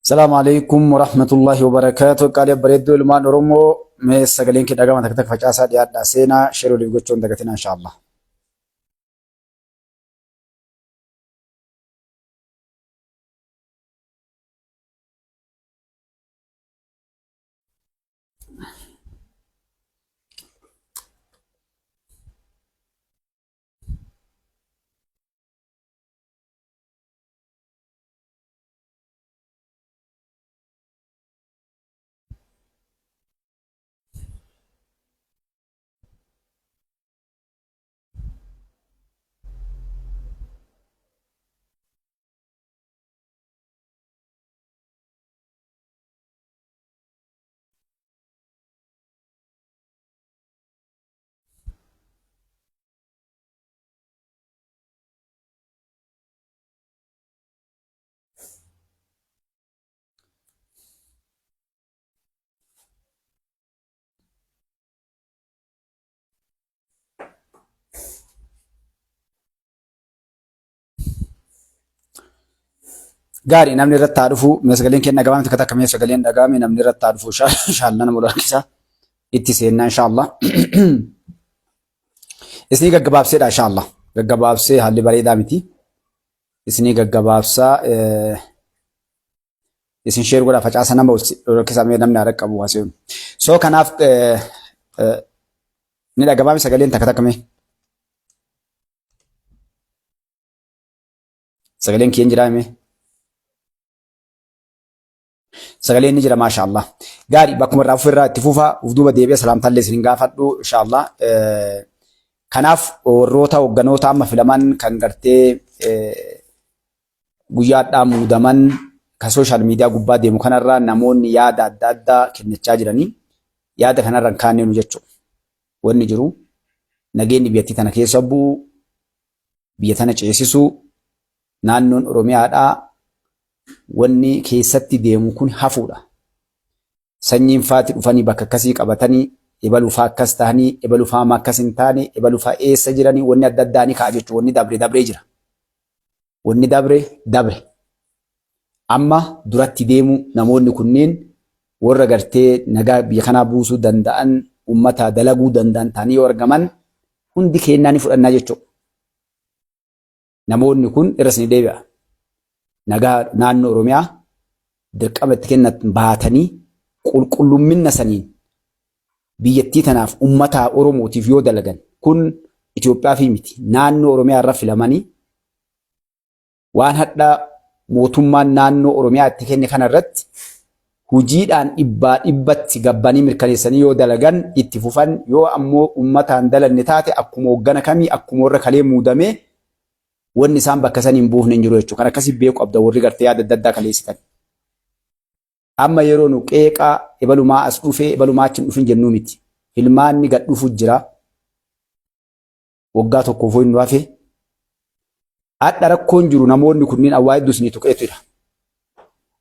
Salaamu alaikum warahmatullahi wabarakaatu. Qaalii bareedduu ilmaan Oromoo, mee sagaleen kee dhagama, takka takka facaasaa dhiyaadhaa, seenaa share waliif gochuun dagatinaa, inshaallah. Gaarii, namni irratti haa dhufu. Mee sagaleen keenya dhaga'ame? Takka takka mee sagaleen dhaga'ame, namni irratti haa dhufu. Inshallah nama harkisa itti seennaa, inshallah. Isinii gaggabaabseedha, inshallah. Gaggabaabsee, haalli bareedaa miti. Isinii gaggabaabsaa, isin share godhaa, facaasa, nama harkisa, mee namni haa qabu haasa'u. So kanaaf ni dhaga'ame sagaleen? Takka takka mee. Sagaleen kiyyan jiraa mee? Sagaleen ni jira, maasha Allah. Gaarii, bakkuma irraa ofirraa itti fufaa, uf duuba deebi'ee salaamtaallee isin gaafadhu, insha Allah. Kanaaf warroota hogganoota amma filaman kan gartee guyyaadhaa muudaman kan social media gubbaa deemu kanarraa namoonni yaada adda addaa kennachaa jiranii, yaada kanarra hin kaanneenu jechuudha. Wanni jiru nageenyi biyyattii tana keessa bu'u, biyya tana ceesisuu, naannoon Oromiyaadhaa wanni keessatti deemu kun hafuudha. Sanyiin faati dhufanii bakka akkasii qabatanii, ebaluu faa akkas tahanii, ebaluu faa amma akkas hin taane, ebaluu faa eessa jiranii, wanni adda addaa ni ka'a jechuudha. Wanni dabre dabree jira. Wanni dabre dabre. Amma duratti deemu, namoonni kunneen warra gartee nagaa biyya kanaa buusuu danda'an, uummata dalaguu danda'an ta'anii yoo argaman, hundi kennaa ni fudhannaa jechuudha. Namoonni kun, irras ni deebi'a. Nagaa naannoo Oromiyaa dirqama itti kennan baatanii qulqullumminna saniin biyyattii tanaaf, uummata Oromootiif yoo dalagan, kun Itoophiyaa fi miti, naannoo Oromiyaa irra filamanii waan hadha mootummaan naannoo Oromiyaa itti kenne kana irratti hojiidhaan dhibbaa dhibbatti gabbanii mirkaneessanii yoo dalagan itti fufan, yoo ammoo uummataan dalanne taate, akkuma hoggana kamii, akkuma warra kalee muudamee, wanni isaan bakka sanii hin buufne hin jiru jechuudha. Kan akkasii beeku qabda warri gartee yaada adda addaa kaleessitan. Amma yeroo nu qeeqaa ebalumaa as dhufee, ebalumaa achi hin dhufin jennuu miti. Filmaanni gad dhufu jira. Waggaa tokkoof nu hafe. Hadha rakkoon jiru, namoonni kunniin awwaa hedduus ni tuqeetu jira.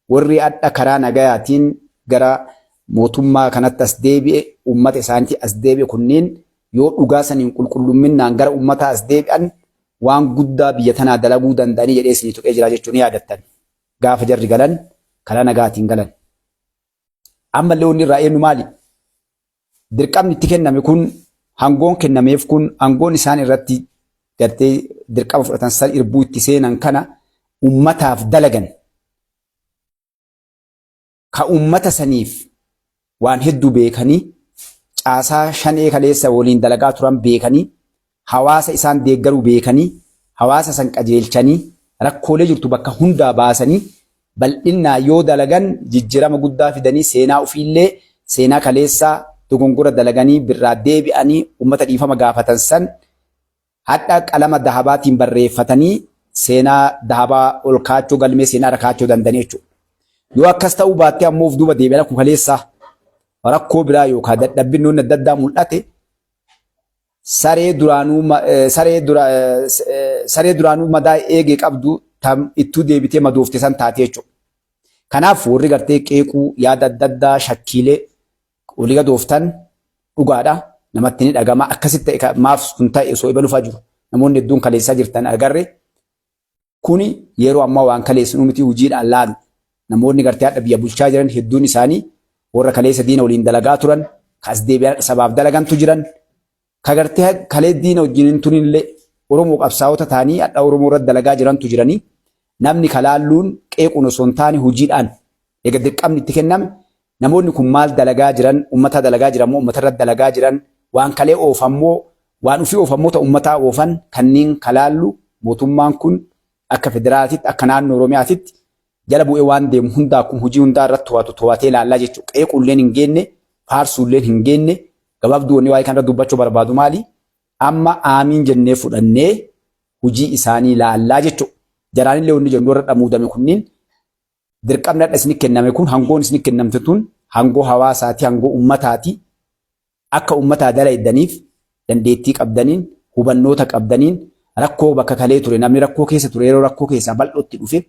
Warri hadha karaa nagayaatiin gara mootummaa kanatti as deebi'e, uummata isaaniitti as deebi'e kunniin, yoo dhugaa saniin qulqullumminaan gara uummataa as deebi'an, waan guddaa biyya tanaa dalaguu danda'anii jedhee isinii tuqee jira jechuun ni yaadattan. Gaafa jarri galan karaa nagaatiin galan. Ammallee wanni irraa eenyu maali? Dirqamni itti kenname kun, hangoon kennameef kun, hangoon isaan irratti gartee dirqama fudhatan san, irbuu itti seenan kana ummataaf dalagan. Ka ummata saniif waan hedduu beekanii, caasaa shanee kaleessa waliin dalagaa turan beekanii, hawaasa isaan deeggaruu beekanii, hawaasa san qajeelchanii, rakkoolee jirtu bakka hundaa baasanii bal'innaa yoo dalagan, jijjiirama guddaa fidanii, seenaa ofiillee, seenaa kaleessaa dogongora dalaganii birraa deebi'anii ummata dhiifama gaafatan san hadha qalama dahabaatiin barreeffatanii seenaa dahabaa ol kaachuu, galmee seenaa irra kaachuu danda'anii jechuudha. Yoo akkas ta'uu baattee ammoo of duuba deebi'an, akkuma kaleessaa rakkoo biraa yookaan dadhabbinnoonni adda addaa mul'ate, saree duraanuu madaa eegee qabdu tam ittuu deebitee madoofte san taate jechuudha. Kanaaf warri gartee qeequu, yaada adda addaa, shakkiilee walii gadooftan dhugaadha. Namatti ni dhagama. Akkasitti ta'e, maaf kun ta'e, osoo ebalufaa jiru namoonni hedduun kaleessaa jirtan agarre. Kuni yeroo ammaa waan kaleessinu miti, hojiidhaan laalu. Namoonni gartee hadha biyya bulchaa jiran hedduun isaanii warra kaleessa diina waliin dalagaa turan, ka as deebi'an sabaaf dalagantu jiran, ka gartee kalee diina wajjin hin turinillee Oromoo qabsaa'ota ta'anii hadha Oromoo irratti dalagaa jirantu jiranii. Namni kalaalluun qeequun osoo hin taane hojiidhaan eega dirqamni itti kenname namoonni kun maal dalagaa jiran, ummata dalagaa jiran moo ummata irratti dalagaa jiran, waan kalee oofan moo waan ofii oofan moo ta ummataa oofan, kanneen kalaallu mootummaan kun akka federaalaatitti akka naannoo Oromiyaatitti jala bu'ee waan deemu hundaa akkuma hojii hundaa irratti to'atu to'atee ilaallaa jechuudha. Qeequulleen hin geenne, faarsuulleen hin geenne. Gabaabduu wanni waa'ee kanarra dubbachuu barbaadu maali? Amma aamiin jennee fudhannee hojii isaanii ilaallaa jechuudha. Jaraanillee wanni jennu warra dhamuudame kunniin dirqamni hadha isinii kenname kun, hangoon isinii kennamte tun hangoo hawaasaati, hangoo ummataati. Akka ummataa dalaydaniif dandeettii qabdaniin, hubannoota qabdaniin, rakkoo bakka kalee ture, namni rakkoo keessa ture yeroo rakkoo keessaa bal'ootti dhufe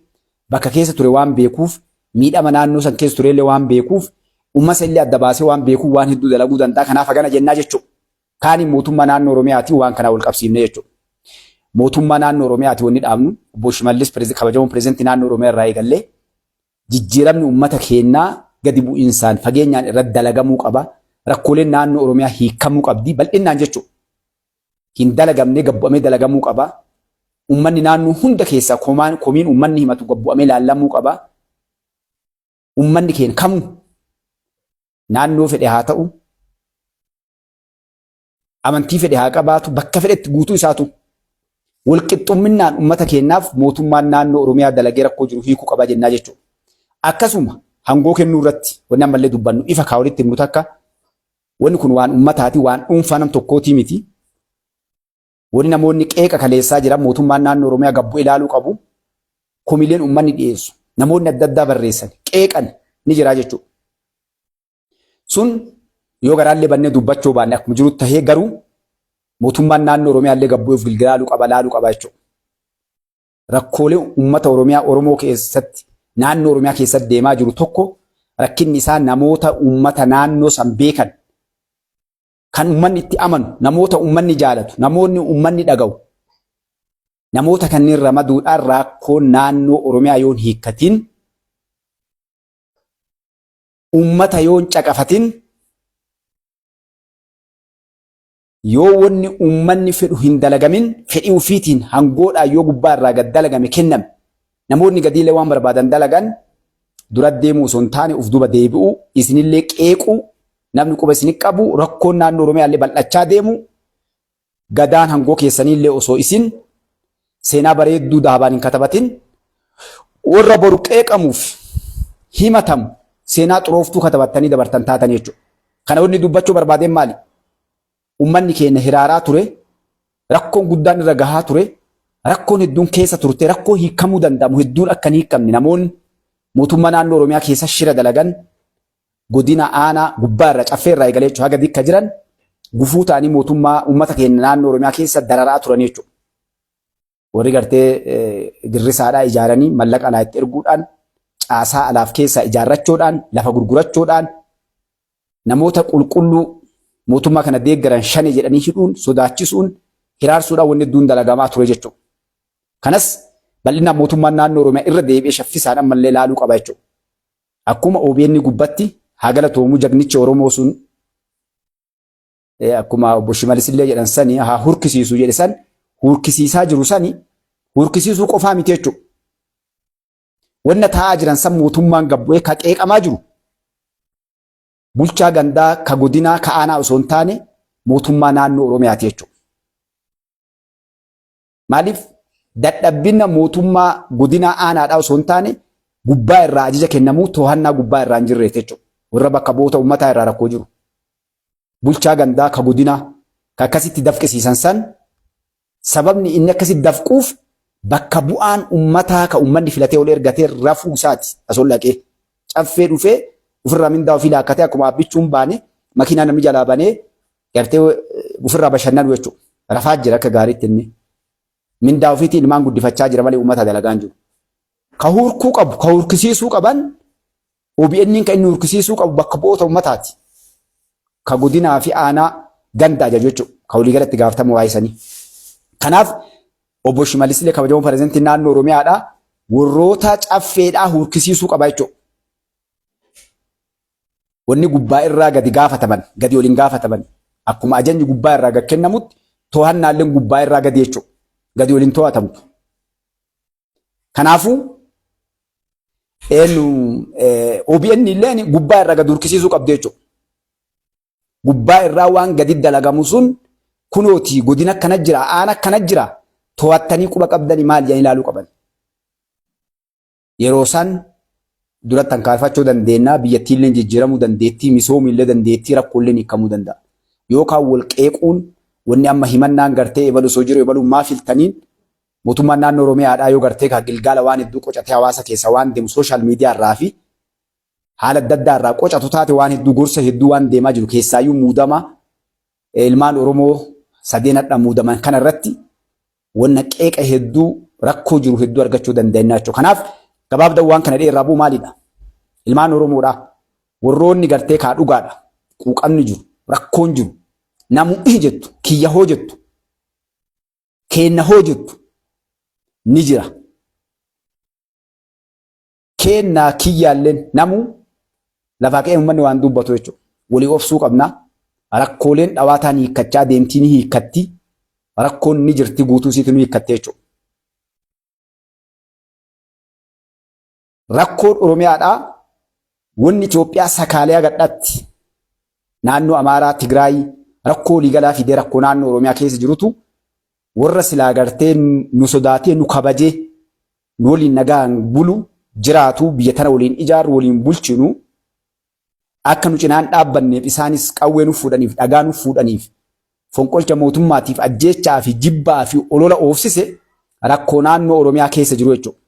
bakka keessa ture waan beekuuf, miidhama naannoo san keessa turellee waan beekuuf, ummasa illee adda baasee waan beekuuf waan hedduu dalaguu danda'a. Kanaaf hagana jennaa jechuudha. Kaaniin mootummaa naannoo Oromiyaatiin waan kanaa wal qabsiifne jechuudha. Mootummaa naannoo Oromiyaatiin wanni dhaabnu obbo Shimallis kabajamoo pireezidantii naannoo Oromiyaa irraa eegallee jijjiiramni uummata keenyaa gadi bu'insaan fageenyaan irratti dalagamuu qaba. Rakkooleen naannoo Oromiyaa hiikamuu qabdi bal'innaan jechuudha. Hin dalagamne gabbu'amee dalagamuu qaba. Uummanni naannoo hunda keessaa komiin uummanni himatu gabbu'amee laallamuu qaba. Uummanni keenya kamuu naannoo fedhe haa ta'u, amantii fedhe haa qabaatu, bakka fedhetti guutuu isaatu walqixxumminnaan uummata keenyaaf mootummaan naannoo Oromiyaa dalagee rakkoo jiru hiikuu qaba jennaa jechuudha. Akkasuma hangoo kennuu irratti wanni ammallee dubbannu ifa kaa walitti himnu takka, wanni kun waan uummataati, waan dhuunfaa nam tokkootii miti. Wanni namoonni qeeqa kaleessaa jiran mootummaan naannoo Oromiyaa gabbuu ilaaluu qabu, komiileen uummanni dhiyeessu, namoonni adda addaa barreessan, qeeqan ni jira jechuudha. Sun yoo garaallee bannee dubbachuu baanne akkuma jirutti tahee, garuu mootummaan naannoo Oromiyaa illee gabbuu of gilgilaaluu qaba, laaluu qaba jechuudha. Rakkoolee uummata Oromiyaa Oromoo keessatti naannoo Oromiyaa keessatti deemaa jiru tokko rakkinni isaa namoota uummata naannoo san beekan, kan uummanni itti amanu, namoota uummanni jaalatu, namoonni uummanni dhaga'u, namoota kanneen ramaduudhaan rakkoo naannoo Oromiyaa yoon hiikkatiin, uummata yoon caqafatin, yoo wanni uummanni fedhu hin dalagamin, fedhii ofiitiin hangoodhaan yoo gubbaa irraa gad dalagame kenname, namoonni gadiilee waan barbaadan dalagan, dura deemuu osoo hin taane uf duuba deebi'uu, isinillee qeequu, namni quba isin qabu, rakkoon naannoo Oromiyaa illee bal'achaa deemu, gadaan hangoo keessaniillee osoo isin seenaa bareedduu dahabaan hin katabatin warra boru qeeqamuuf himatamu seenaa xurooftuu katabattanii dabartan taatan jechuudha. Kana wanni dubbachuu barbaadeen maali? Uummanni keenya hiraaraa ture, rakkoon guddaan irra gahaa ture, rakkoon hedduun keessa turte, rakkoo hiikamuu danda'amu hedduun akka hin hiikamne namoonni mootummaa naannoo Oromiyaa keessa shira dalagan godina aanaa gubbaa irraa caffee irraa eegalee jechuudha haga dikka jiran gufuu ta'anii mootummaa uummata keenya naannoo Oromiyaa keessa dararaa turan jechuudha. Warri gartee girrisaadhaa ijaaranii mallaqa alaa itti erguudhaan, caasaa alaaf keessaa ijaarrachuudhaan, lafa gurgurachuudhaan, namoota qulqulluu mootummaa kana deeggaran shane jedhanii hidhuun, sodaachisuun, hiraarsuudhaan wanni hedduun dalagamaa ture jechuudha. Kanas bal'inaan mootummaan naannoo Oromiyaa irra deebi'ee shaffisaan ammallee ilaaluu qaba jechuudha. Akkuma OBN gubbatti haa galatoomu jagnichi Oromoo sun, akkuma obbo Shimalis illee jedhan sani haa hurkisiisu jedhe san, hurkisiisaa jiru sani hurkisiisuu qofaa miti jechuudha. Wanna taa'aa jiran san mootummaan gabbu'ee ka qeeqamaa jiru bulchaa gandaa ka godinaa ka aanaa osoo hin taane mootummaa naannoo Oromiyaati jechuudha. Maaliif dadhabbina mootummaa godinaa aanaadhaa osoo hin taane gubbaa irraa ajaja kennamuu to'annaa gubbaa irraa hin jirreef jechuudha. Warra bakka bu'oota uummataa irraa rakkoo jiru. Bulchaa gandaa ka godinaa ka akkasitti dafqisiisan san, sababni inni akkasitti dafquuf bakka bu'aan uummataa ka uummanni filatee ol ergatee rafuu isaati as ol dhaqee caffee dhufee ofirraa mindaa ofii laakkatee akkuma abbichuun baane makiinaa namni jalaa banee gartee ofirraa bashannanu jechuudha. Rafaa jira akka gaariitti inni. Mindaa ofiitiin ilmaan guddifachaa jira malee uummata dalagaa hin jiru. Ka hurkuu qabu, ka hurkisiisuu qaban OBN kan inni hurkisiisuu qabu bakka bu'oota uummataati. Ka godinaa fi aanaa ganda ajaju jechuudha. Ka waliigalatti gaafatamu waa'ee sanii. Kanaaf obbo Shimallis illee kabajamoo pirezidantii naannoo Oromiyaadha. warroota caffeedhaa hurkisiisuu qaba jechuudha. Wanni gubbaa irraa gadi gaafataman, gadi waliin gaafataman akkuma ajajni gubbaa irraa gad kennamutti to'annaalleen gubbaa irraa gadi jechuudha. Gadi waliin to'atamtu. Kanaafuu eenyu OBN illeen gubbaa irraa gadi hurkisiisuu qabdi jechuudha. Gubbaa irraa waan gadi dalagamu sun kunooti godina akkana jira, aana akkana jira to'attanii quba qabdanii maal jedhanii ilaaluu qaban. Yeroo san duratti hankaafachuu dandeenya, biyyattiillee jijjiiramuu dandeettii, misoomiillee dandeettii, rakkooleen hiikamuu danda'a. Yookaan wal qeequun wanni amma himannaan gartee ebalu osoo jiru ebalu maa filtaniin mootummaan naannoo Oromiyaadhaa yoo gartee kaa gilgaala waan hedduu qocatee hawaasa keessa waan deemu social media irraa fi haala adda addaa irraa qocatu taate waan hedduu gorsa hedduu waan deemaa jiru keessaayyuu muudama ilmaan Oromoo sadeen hadha muudaman kana irratti wanna qeeqa hedduu rakkoo jiru hedduu argachuu dandeenya jechuudha. Kanaaf gabaabda waan kana dheerraa bu'u maalidha? Ilmaan Oromoodha. Warroonni gartee kaa dhugaadha. Quuqamni jiru, rakkoon jiru, namu jettu, kiyya hoo jettu, keenna hoo jettu ni jira. Keennaa kiyyaalleen namuu lafaa ka'ee uummanni waan dubbatu jechuudha. Walii obsuu qabna. Rakkooleen dhawaataan hiikkachaa deemtii ni hiikkatti. Rakkoon ni jirti guutuu isiitu ni hiikkatte jechuudha. Rakkoon Oromiyaadhaa wanni Itoophiyaa sakaalee agadhatti naannoo Amaaraa, Tigraay rakkoo waliigalaa fidee rakkoo naannoo Oromiyaa keessa jirutu warra silaa gartee nu sodaatee nu kabajee nu waliin nagaan bulu jiraatu biyya tana waliin ijaarru waliin bulchinu akka nu cinaan dhaabbanneef isaanis qawwee nu fuudhaniif dhagaa nu fuudhaniif fonqolcha mootummaatiif ajjeechaa fi jibbaa fi olola oofsise rakkoo naannoo Oromiyaa keessa jiru jechuudha.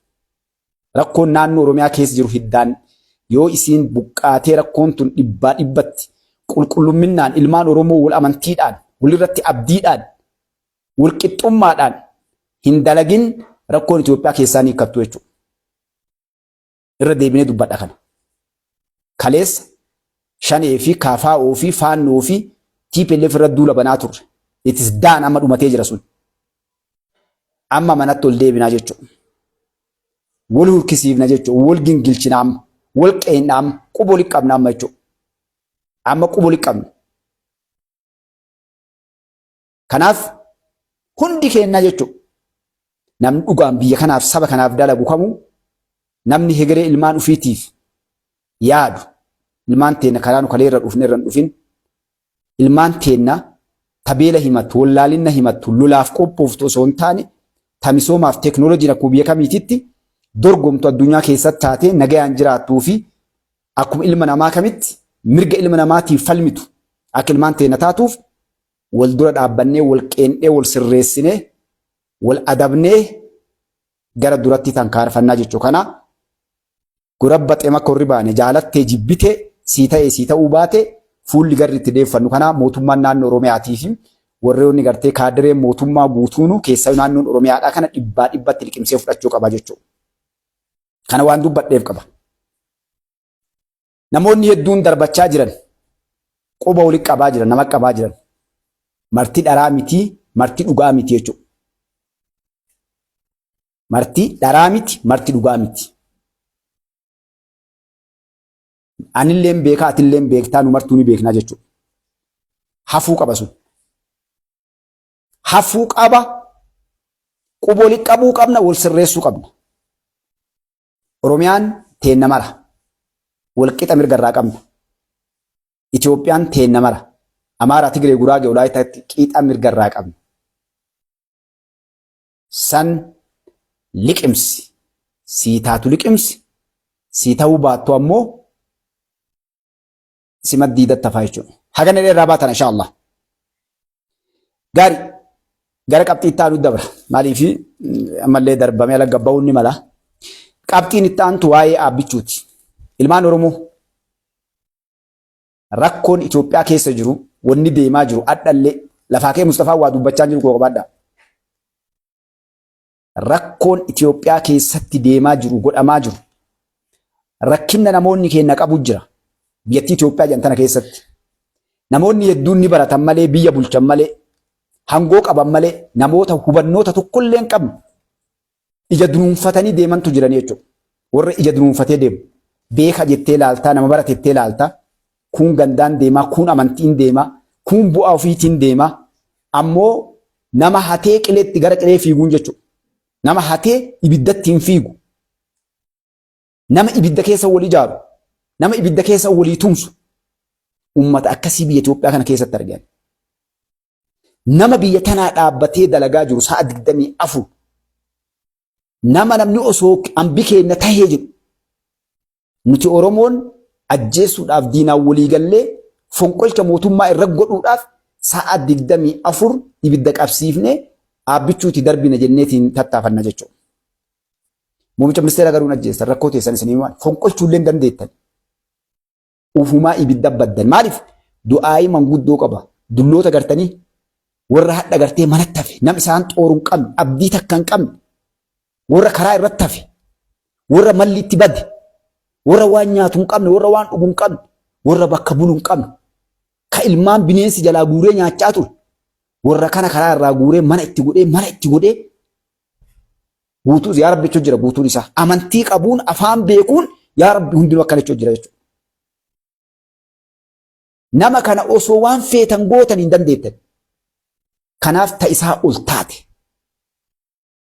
Rakkoon naannoo Oromiyaa keessa jiru hiddaan yoo isiin buqqaatee rakkoon tun dhibbaa dhibbatti qulqullumminnaan ilmaan Oromoo wal amantiidhaan walirratti abdiidhaan wal qixxummaadhaan hin dalagin rakkoon Itoophiyaa keessaa ni hiikkattu jechuudha. Irra deebinee dubbadha kana. Kaleessa Shanee fi KFO fi Faannoo fi TPLF irra duula banaa turre. It is done, amma dhumatee jira sun. Amma manatti ol deebinaa jechuudha. Wal hurkisiifna jechuudha. Wal gingilchina amma. Wal qeenna amma. Quba walitti qabna amma jechuudha. Amma quba walitti qabna. Kanaaf hundi keenya jechuudha. Namni dhugaan biyya kanaaf saba kanaaf dalagu kamuu namni hegeree ilmaan ufiitiif yaadu ilmaan teenna karaa nu kalee irra dhufne irra hin dhufin ilmaan teenna tabeela himattu wallaalinna himattu lolaaf qophooftu osoo hin taane ta misoomaaf teeknooloojiin akkuma biyya kamiititti dorgomtu addunyaa keessatti taatee nagayaan jiraattuu fi akkuma ilma namaa kamitti mirga ilma namaatiif falmitu akka ilmaan teenna taatuuf wal dura dhaabbannee wal qeendhee wal sirreessinee wal adabnee gara duratti tankaarfannaa jechuu kana gorabba xema korri baane jaalattee jibbitee sii ta'ee sii ta'uu baate fuulli garri itti deeffannu kana mootummaan naannoo Oromiyaatii fi warroonni gartee kaadireen mootummaa guutuunu keessaa naannoon Oromiyaadhaa kana dhibbaa dhibbatti liqimsee fudhachuu qaba jechuudha. Kana waan dubbadheef qaba. Namoonni hedduun darbachaa jiran quba walitti qabaa jiran nama qabaa jiran marti dharaa miti marti dhugaa miti jechuudha. Marti dharaa miti marti dhugaa miti. Anilleen beekaa atilleen beektaa nu martuu ni beeknaa jechuudha. Hafuu qaba sun. Hafuu qaba. Quba walitti qabuu qabna wal sirreessuu qabna. Oromiyaan teenna mara. Walqixa mirga irraa qabna. Itoophiyaan teenna mara. Amaaraa, Tigree, Guraagee, Walaayitaatti qixa mirga irraa qabna. San liqimsi. Sii taatu liqimsi. Sii ta'uu baattu ammoo si maddii dattafaa jechuudha. Haga irraa baatan insha Allah. Gaari gara qabxii itti aanu dabra. Maaliif ammallee darbamee ala gabba'uun ni mala. Qabxiin itti aantu waa'ee Aabbichuuti. Ilmaan Oromoo rakkoon Itoophiyaa keessa jiru wanni deemaa jiru adhallee lafaa kee Mustafaa waa dubbachaa jiru koo qabaadha. Rakkoon Itoophiyaa keessatti deemaa jiru godhamaa jiru rakkinna namoonni keenya qabu jira. Biyyattii Itoophiyaa jedhan tana keessatti. Namoonni hedduun ni baratan malee biyya bulchan malee hangoo qaban malee namoota hubannoota tokkollee hin qabne. Ija dunuunfatanii deemantu jiranii jechuudha. Warra ija dunuunfatee deemu. Beeka jettee laaltaa, nama barate jettee laaltaa. Kuun gandaan deemaa, kuun amantiin deemaa, kuun bu'aa ofiitiin deemaa. Ammoo nama hatee qileetti gara qilee fiiguun jechuudha. Nama hatee ibiddatti hin fiigu. Nama ibidda keessa wal ijaaru, nama ibidda keessa walii tumsu, ummata akkasii biyya Itoophiyaa kana keessatti argan. Nama biyya tanaa dhaabbatee dalagaa jiru sa'a 24 nama namni osoo ambi keenya tahee jedhu nuti Oromoon ajjeesuudhaaf diinaan walii gallee fonqolcha mootummaa irra godhuudhaaf sa'a 24 ibidda qabsiifnee dhaabbichuuti darbina jenneetiin tattaafanna jechuudha. Muummicha ministeera garuu hin ajjeessan rakkoo teessan isinii maal fonqolchuullee hin dandeettan. Ufumaa ibidda baddan maaliif du'aayii manguddoo qaba dulloota gartanii warra hadha gartee manatti hafe nam isaan xooru hin qabne abdii takka hin qabne warra karaa irratti hafe warra malli itti bade warra waan nyaatu hin qabne warra waan dhugu hin qabne warra bakka bulu hin qabne ka ilmaan bineensi jalaa guuree nyaachaa ture warra kana karaa irraa guuree mana itti godhee mana itti godhee Guutuu yaa Rabbi jechuun jira guutuun isaa. Amantii qabuun afaan beekuun yaa Rabbi hundinuu akkana jechuun jira jechuudha. Nama kana osoo waan feetan gootan hin dandeettan. Kanaaf ta isaa ol taate.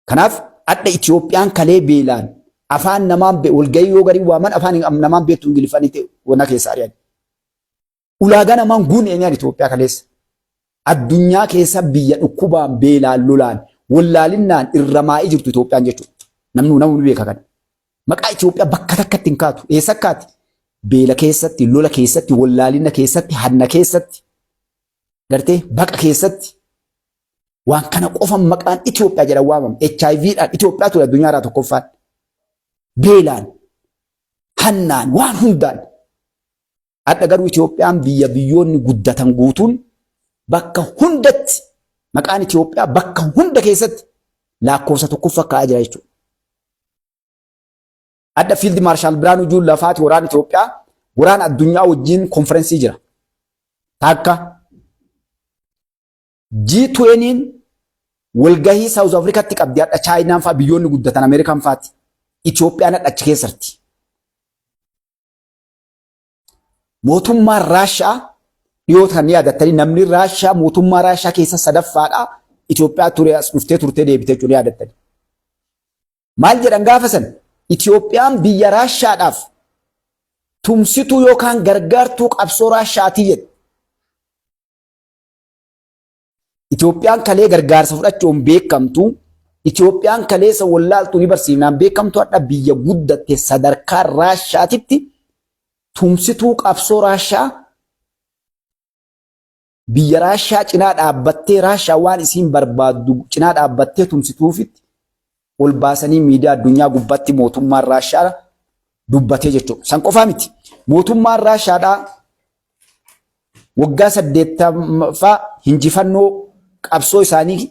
Kanaaf adda Itiyoophiyaan kalee beelaan afaan namaan walgahii yoo garii waaman afaan namaan beektu Ingiliffaan wana keessa ari'an. Ulaagaa namaan guunne eenyaan Itoophiyaa kaleessa. Addunyaa keessa biyya dhukkubaan, beelaan, lolaan, wallaalinnaan irra maa'ii jirtu Itoophiyaan jechuudha. Namni namni beeka kana. Maqaa Itoophiyaa bakka takkatti hin kaatu. Eessa kaati? Beela keessatti, lola keessatti, wallaalinna keessatti, hanna keessatti, gartee baqa keessatti. Waan kana qofa maqaan Itoophiyaa jedhan waamamu. HIVdhaan Itoophiyaa ture addunyaa irraa tokkoffaan. Beelaan, hannaan, waan hundaan. Hadha garuu Itoophiyaan biyya biyyoonni guddatan guutuun bakka hundatti maqaan Itoophiyaa bakka hunda keessatti lakkoofsa tokkoffaa kaa'aa jira jechuudha. Hadha Fiild Maarshaal Biraanuu Juullaa faati waraana Itoophiyaa waraana addunyaa wajjin konferensii jira. Takka G20n walgahii Saawuz Afrikaatti qabdi hadha Chaayinaan fa'aa biyyoonni guddatan Ameerikaan fa'aati. Itoophiyaan hadha achi keessatti. Mootummaan Raashaa dhiyoo kan yaadattanii namni Raashaa mootummaa Raashaa keessa sadaffaadha Itoophiyaa ture as dhuftee turtee deebite jechuun yaadattanii. Maal jedhan gaafa san Itoophiyaan biyya Raashaadhaaf tumsituu yookaan gargaartuu qabsoo Raashaatii jedhe. Itoophiyaan kalee gargaarsa fudhachuun beekamtu, Itoophiyaan kaleessa wallaaltuu ni barsiifnaan beekamtu hadha biyya guddatte sadarkaa Raashaatitti tumsituu qabsoo Raashaa biyya Raashaa cinaa dhaabbattee Raashaa waan isiin barbaaddu cinaa dhaabbattee tumsituufitti ol baasanii miidiyaa addunyaa gubbatti mootummaan Raashaa dubbatee jechuudha. San qofaa miti. Mootummaan Raashaadhaa waggaa 80ffaa hinjifannoo qabsoo isaanii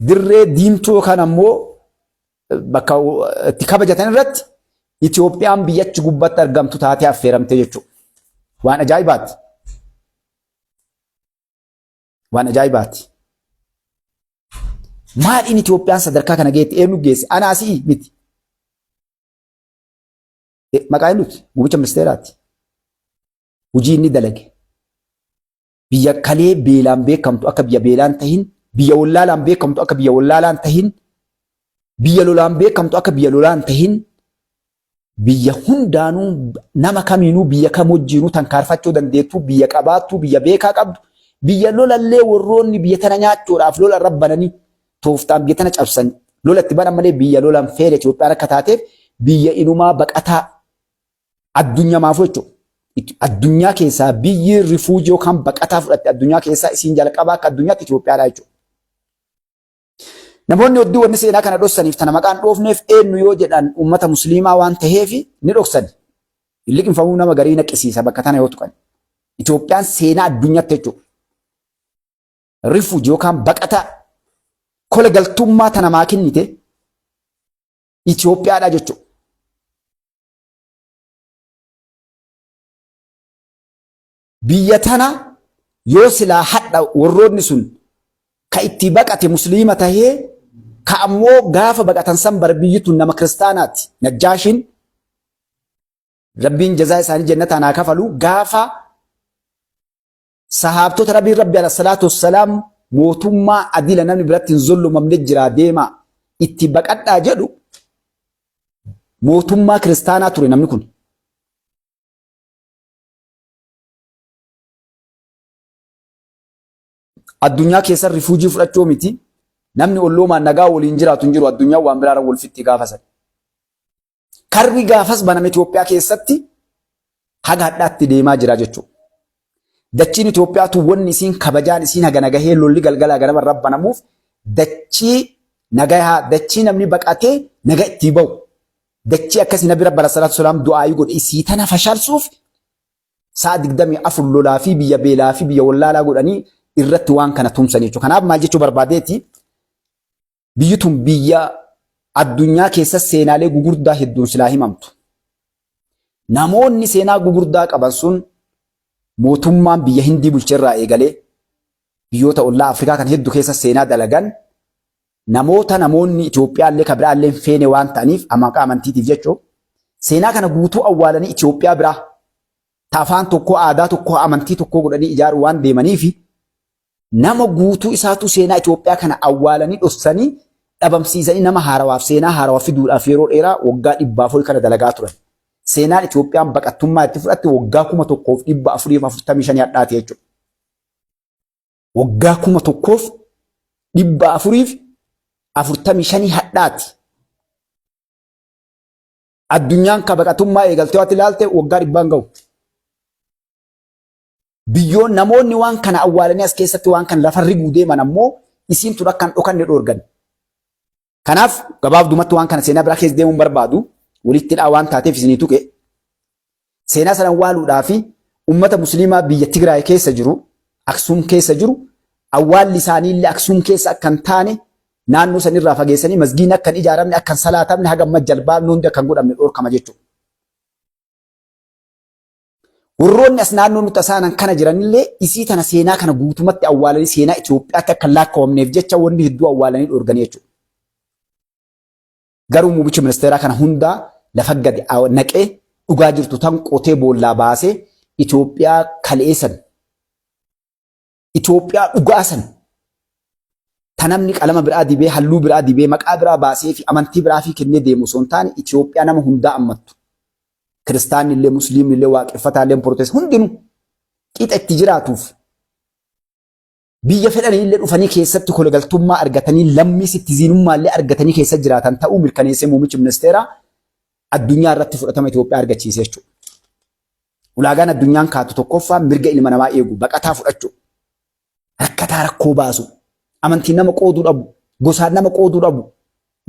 dirree diimtuu yookaan ammoo bakka itti kabajatan irratti Itoophiyaan biyyachi gubbatti argamtu taatee affeeramte jechuudha. Waan ajaa'ibaati. Waan ajaa'ibaati. Maaliin Itoophiyaan sadarkaa kana geette eenyu geesse? Anaa si'i miti. Maqaa eenyuti? Muummicha ministeeraati. Hojii inni dalage. Biyya kalee beelaan beekamtu akka biyya beelaan tahin, biyya wallaalaan beekamtu akka biyya wallaalaan tahin, biyya lolaan beekamtu akka biyya lolaan tahin, biyya hundaanuu nama kamiinuu biyya kam wajjiinuu tankaarfachuu dandeettuu biyya qabaattuu biyya beekaa qabdu biyya lolallee warroonni biyya tana nyaachuudhaaf lola irra bananii tooftaan biyya tana cabsan lola itti banan malee biyya lolan feene Itoophiyaan akka taateef biyya inumaa baqataa addunyamaafuu jechuudha. Addunyaa keessaa biyyi rifuujii yookaan baqataa fudhatte addunyaa keessaa isiin jalqabaa akka addunyaatti Itoophiyaadha jechuudha. Namoonni hedduu wanni seenaa kana dhoksaniif tana maqaan dhoofneef eenyu yoo jedhan uummata musliimaa waan taheef ni dhoksan. Liqimfamuu nama garii naqisiisa bakka tana yoo tuqan. Itoophiyaan seenaa addunyaatti jechuudha. Rifuuji yookaan baqataa kola galtummaa tana maa kennite Itoophiyaadha jechuudha. Biyya tana yoo silaa hadha warroonni sun ka itti baqate musliima tahee Ka ammoo gaafa baqatan san bar biyyi tun nama kiristaanaati. Najjaashiin Rabbiin jazaa isaanii jannataan haa kafalu gaafa sahaabtota Rabbiin Rabbi alayhi salaatu wassalaam mootummaa adila namni biratti hin zollomamne jiraa deemaa itti baqadhaa jedhu mootummaa kiristaanaa ture namni kun. Addunyaa keessa rifuujii fudhachuu miti. Namni olloomaan nagaa waliin jiraatu hin jiru. Addunyaan waan biraarra wal fixxi gaafa sana. Karri gaafas baname Itoophiyaa keessatti haga hadhaatti deemaa jira jechuudha. Dachiin Itoophiyaatu wanni isiin kabajaan isiin haga nagahee lolli galgalaa ganama irra banamuuf dachii nagayaa dachii namni baqatee naga itti bahu. Dachii akkasii nabi rabbi alayhi salaatu wasalaam du'aayii godhe isii tana fashalsuuf sa'a 24 lolaa fi biyya beelaa fi biyya wallaalaa godhanii irratti waan kana tumsan jechuudha. Kanaaf maal jechuu barbaadeeti biyyi tun biyya addunyaa keessa seenaalee gugurdaa hedduun silaa himamtu. Namoonni seenaa gugurdaa qaban sun mootummaan biyya Hindii bulcherraa eegalee biyyoota ollaa Afrikaa kan hedduu keessa seenaa dalagan namoota namoonni Itoophiyaallee kan biraallee hin feene waan ta'aniif maqaa amantiitiif jechuun seenaa kana guutuu awwaalanii Itoophiyaa biraa ta afaan tokkoo aadaa tokkoo amantii tokkoo godhanii ijaaruu waan deemaniif nama guutuu isaatu seenaa Itoophiyaa kana awwaalanii dhossanii dhabamsiisanii nama haarawaaf seenaa haarawaa fiduudhaaf yeroo dheeraa waggaa dhibbaaf ol kana dalagaa turan. Seenaan Itoophiyaan baqattummaa itti fudhatte waggaa 1445 hadhaati jechuudha. Waggaa 1445 hadhaati. Addunyaan ka baqatummaa eegaltee waatti ilaalte waggaa dhibbaan gahu. Biyyoon namoonni waan kana awwaalanii as keessatti waan kana lafa riguu deeman ammoo isiin tun akka hin dhokanne dhoorgan. Kanaaf gabaabdumatti waan kana seenaa biraa keessa deemuun barbaadu walitti hidhaa waan taateef isinii tuqe. Seenaa sana awwaaluudhaa fi uummata musliimaa biyya Tigraay keessa jiru, Aksuum keessa jiru, awwaalli isaanii illee Aksuum keessa akka hin taane naannoo sanirraa fageessanii masgiin akka hin ijaaramne, akka hin salaatamne, haga amma jalbaabni hundi akka hin godhamne dhorkama jechuudha. Warroonni as naannoo nuti asaanan kana jiranillee isii tana seenaa kana guutumatti awwaalanii seenaa Itoophiyaatti akka hin laakkawamneef jecha wanni hedduu awwaalanii dhorganii jechuudha. Garuu muummichi ministeeraa kana hundaa lafa gadi naqee dhugaa jirtu tan qotee boollaa baasee Itoophiyaa kaleessan Itoophiyaa dhugaa san ta namni qalama biraa dibee halluu biraa dibee maqaa biraa baasee fi amantii biraa fi kennee deemu osoo hin taane Itoophiyaa nama hundaa ammattu. Kiristaanni illee musliimni illee waaqeffataa illee pirootestii hundinuu qixa itti jiraatuuf biyya fedhanii illee dhufanii keessatti kolagaltummaa argatanii lammii sittiziinummaa illee argatanii keessa jiraatan ta'uu mirkaneessee muummichi ministeeraa addunyaa irratti fudhatama Itoophiyaa argachiise jechuudha. Ulaagaan addunyaan kaatu tokkoffaa mirga ilma namaa eegu, baqataa fudhachuu, rakkataa rakkoo baasu, amantiin nama qooduu dhabu, gosaan nama qooduu dhabu,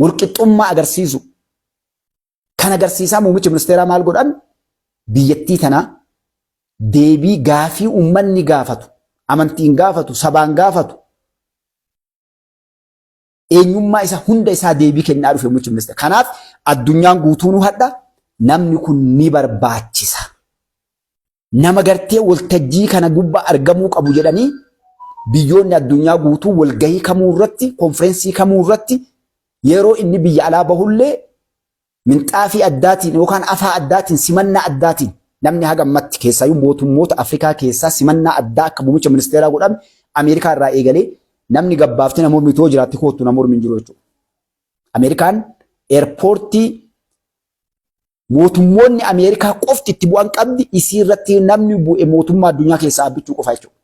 walqixxummaa agarsiisu. Kan agarsiisaa muummichi ministeeraa maal godhan biyyattii tana deebii gaafii uummanni gaafatu, amantiin gaafatu, sabaan gaafatu, eenyummaa isa hunda isaa deebii kennaa dhufe muummichi ministeera. Kanaaf addunyaan guutuunuu hadha namni kun ni barbaachisa. Nama gartee waltajjii kana gubbaa argamuu qabu jedhanii biyyoonni addunyaa guutuu walgahii kamuu irratti konfireensii kamuu irratti yeroo inni biyya alaa bahullee minxaafii addaatiin yookaan afaa addaatiin simannaa addaatiin namni haga ammatti keessaayyuu mootummoota Afrikaa keessaa simannaa addaa akka muummicha ministeeraa godhame Ameerikaa irraa eegalee namni gabbaaftee nama mormitu yoo jiraatte koottu nama mormi hin jiru jechuudha. Ameerikaan eerpoortii mootummoonni Ameerikaa qofti itti bu'an qabdi isii irratti namni bu'e mootummaa addunyaa keessaa abbichuu qofa jechuudha.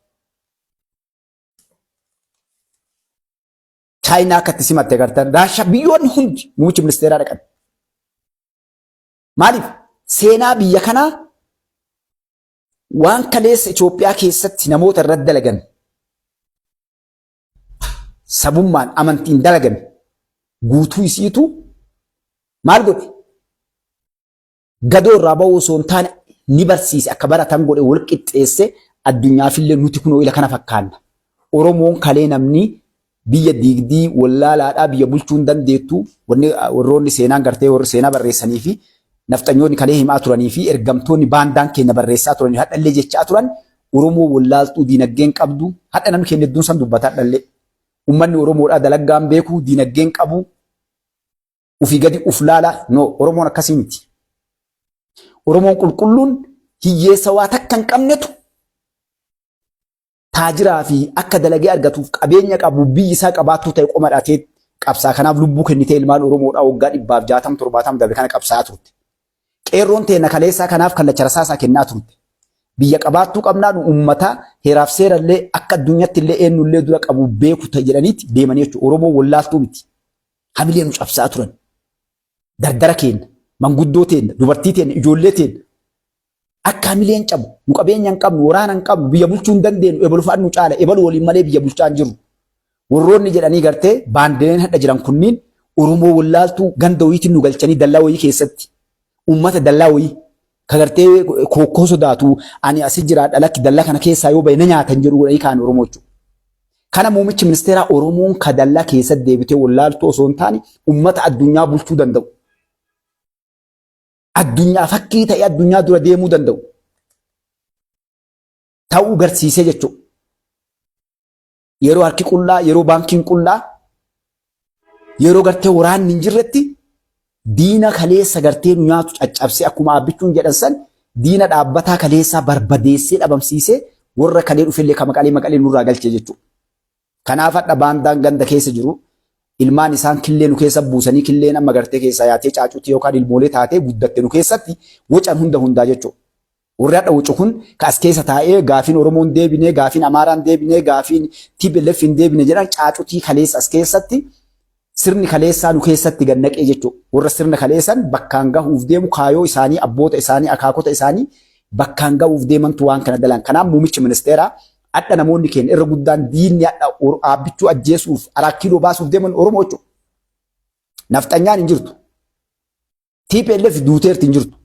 Chaayinaa akka itti simatte agartan Raashaa biyyoonni hundi muummichi ministeeraa dhaqan. Maaliif seenaa biyya kanaa waan kaleessa Itoophiyaa keessatti namoota irratti dalagan sabummaan amantiin dalagame guutuu isiitu maal godhe gadoo irraa bahuu osoo hin taane ni barsiise akka baratan godhe wal qixxeesse addunyaafillee nuti kunoo ila kana fakkaanna. Oromoon kalee namni biyya diigdii wallaalaadhaa biyya bulchuu hin dandeettu wanni warroonni seenaan gartee warri seenaa barreessanii fi nafxanyoonni kalee himaa turanii fi ergamtoonni baandaan keenya barreessaa turanii hadhallee jechaa turan Oromoo wallaaltuu diinagdeen qabdu hadha namni keenya hedduun san dubbata hadhallee. Uummanni Oromoodhaa dalaggaan beeku, diinagdeen qabu, ufii gadi uf laala. No, Oromoon akkasii miti. Oromoon qulqulluun hiyyeessa waa takka hin qabnetu taajiraa fi akka dalagee argatuuf qabeenya qabu biyyi isaa qabaattuu ta'e qoma dhaatee qabsaa kanaaf lubbuu kennitee ilmaan Oromoodhaa waggaa 160 70 dabre kana qabsaa'aa turte. Qeerroon teenna kaleessaa kanaaf kallacha rasaasaa kennaa turte. Biyya qabaattuu qabnaa nu uummata heeraaf seerallee akka addunyatti illee eenyullee dura qabu beeku ta'e jedhaniiti deemanii jechuudha. Oromoon wallaaltuu miti. Hamilee nu cabsaa turan. Dardara keenna, manguddoo teenna, dubartii teenna, ijoollee teenna. Akka hamileen cabu, nu qabeenya hin qabnu, waraana hin qabnu, biyya bulchuu hin dandeenyu, ebalu fa'aan nu caala, ebalu waliin malee biyya bulchaa hin jirru. Warroonni jedhanii gartee baandileen hadha jiran kunniin Oromoo wallaaltuu ganda wayiitiin nu galchanii dallaa wayii keessatti uummata dallaa wayii ka gartee kookkoo sodaatu ani asi jiraadha lakki dallaa kana keessaa yoo bahe na nyaatan jedhu godhanii kaan Oromoo jechuudha. Kana muummichi ministeeraa Oromoon ka dallaa keessatti deebitee wallaaltuu osoo hin taane uummata addunyaa bulchuu danda'u. Addunyaa fakkii ta'ee addunyaa dura deemuu danda'u. Ta'uu garsiisee jechuudha. Yeroo harki qullaa, yeroo baankiin qullaa, yeroo gartee waraanni hin jirretti diina kaleessa gartee nu nyaatu caccabsee akkuma Aabbichuun jedhan san diina dhaabbataa kaleessaa barbadeessee dhabamsiisee warra kalee dhufellee ka maqalee maqalee nurraa galchee jechuudha. Kanaaf hadha baandaan ganda keessa jiru ilmaan isaan killee nu keessa buusanii killeen amma gartee keessaa yaatee caacuutti yookaan ilmoolee taatee guddatte nu keessatti wacan hunda hundaa jechuudha. Warri hadha wacu kun ka as keessa taa'ee gaafiin Oromoo hin deebine, gaafiin Amaaraa hin deebine, gaafiin TPLF hin deebine jedhan caacutii kaleessa as keessatti sirni kaleessaa nu keessatti gad naqee jechuudha. Warra sirna kaleessan bakkaan gahuuf deemu kaayoo isaanii, abboota isaanii, akaakota isaanii bakkaan gahuuf deemantu waan kana dalan. Kanaaf muummichi ministeeraa hadha namoonni keenya irra guddaan diinni hadha Aabbichuu ajjeesuuf Araa Kiiloo baasuuf deeman Oromoo jechuudha. Nafxanyaan hin jirtu. TPLF duuteerti hin jirtu.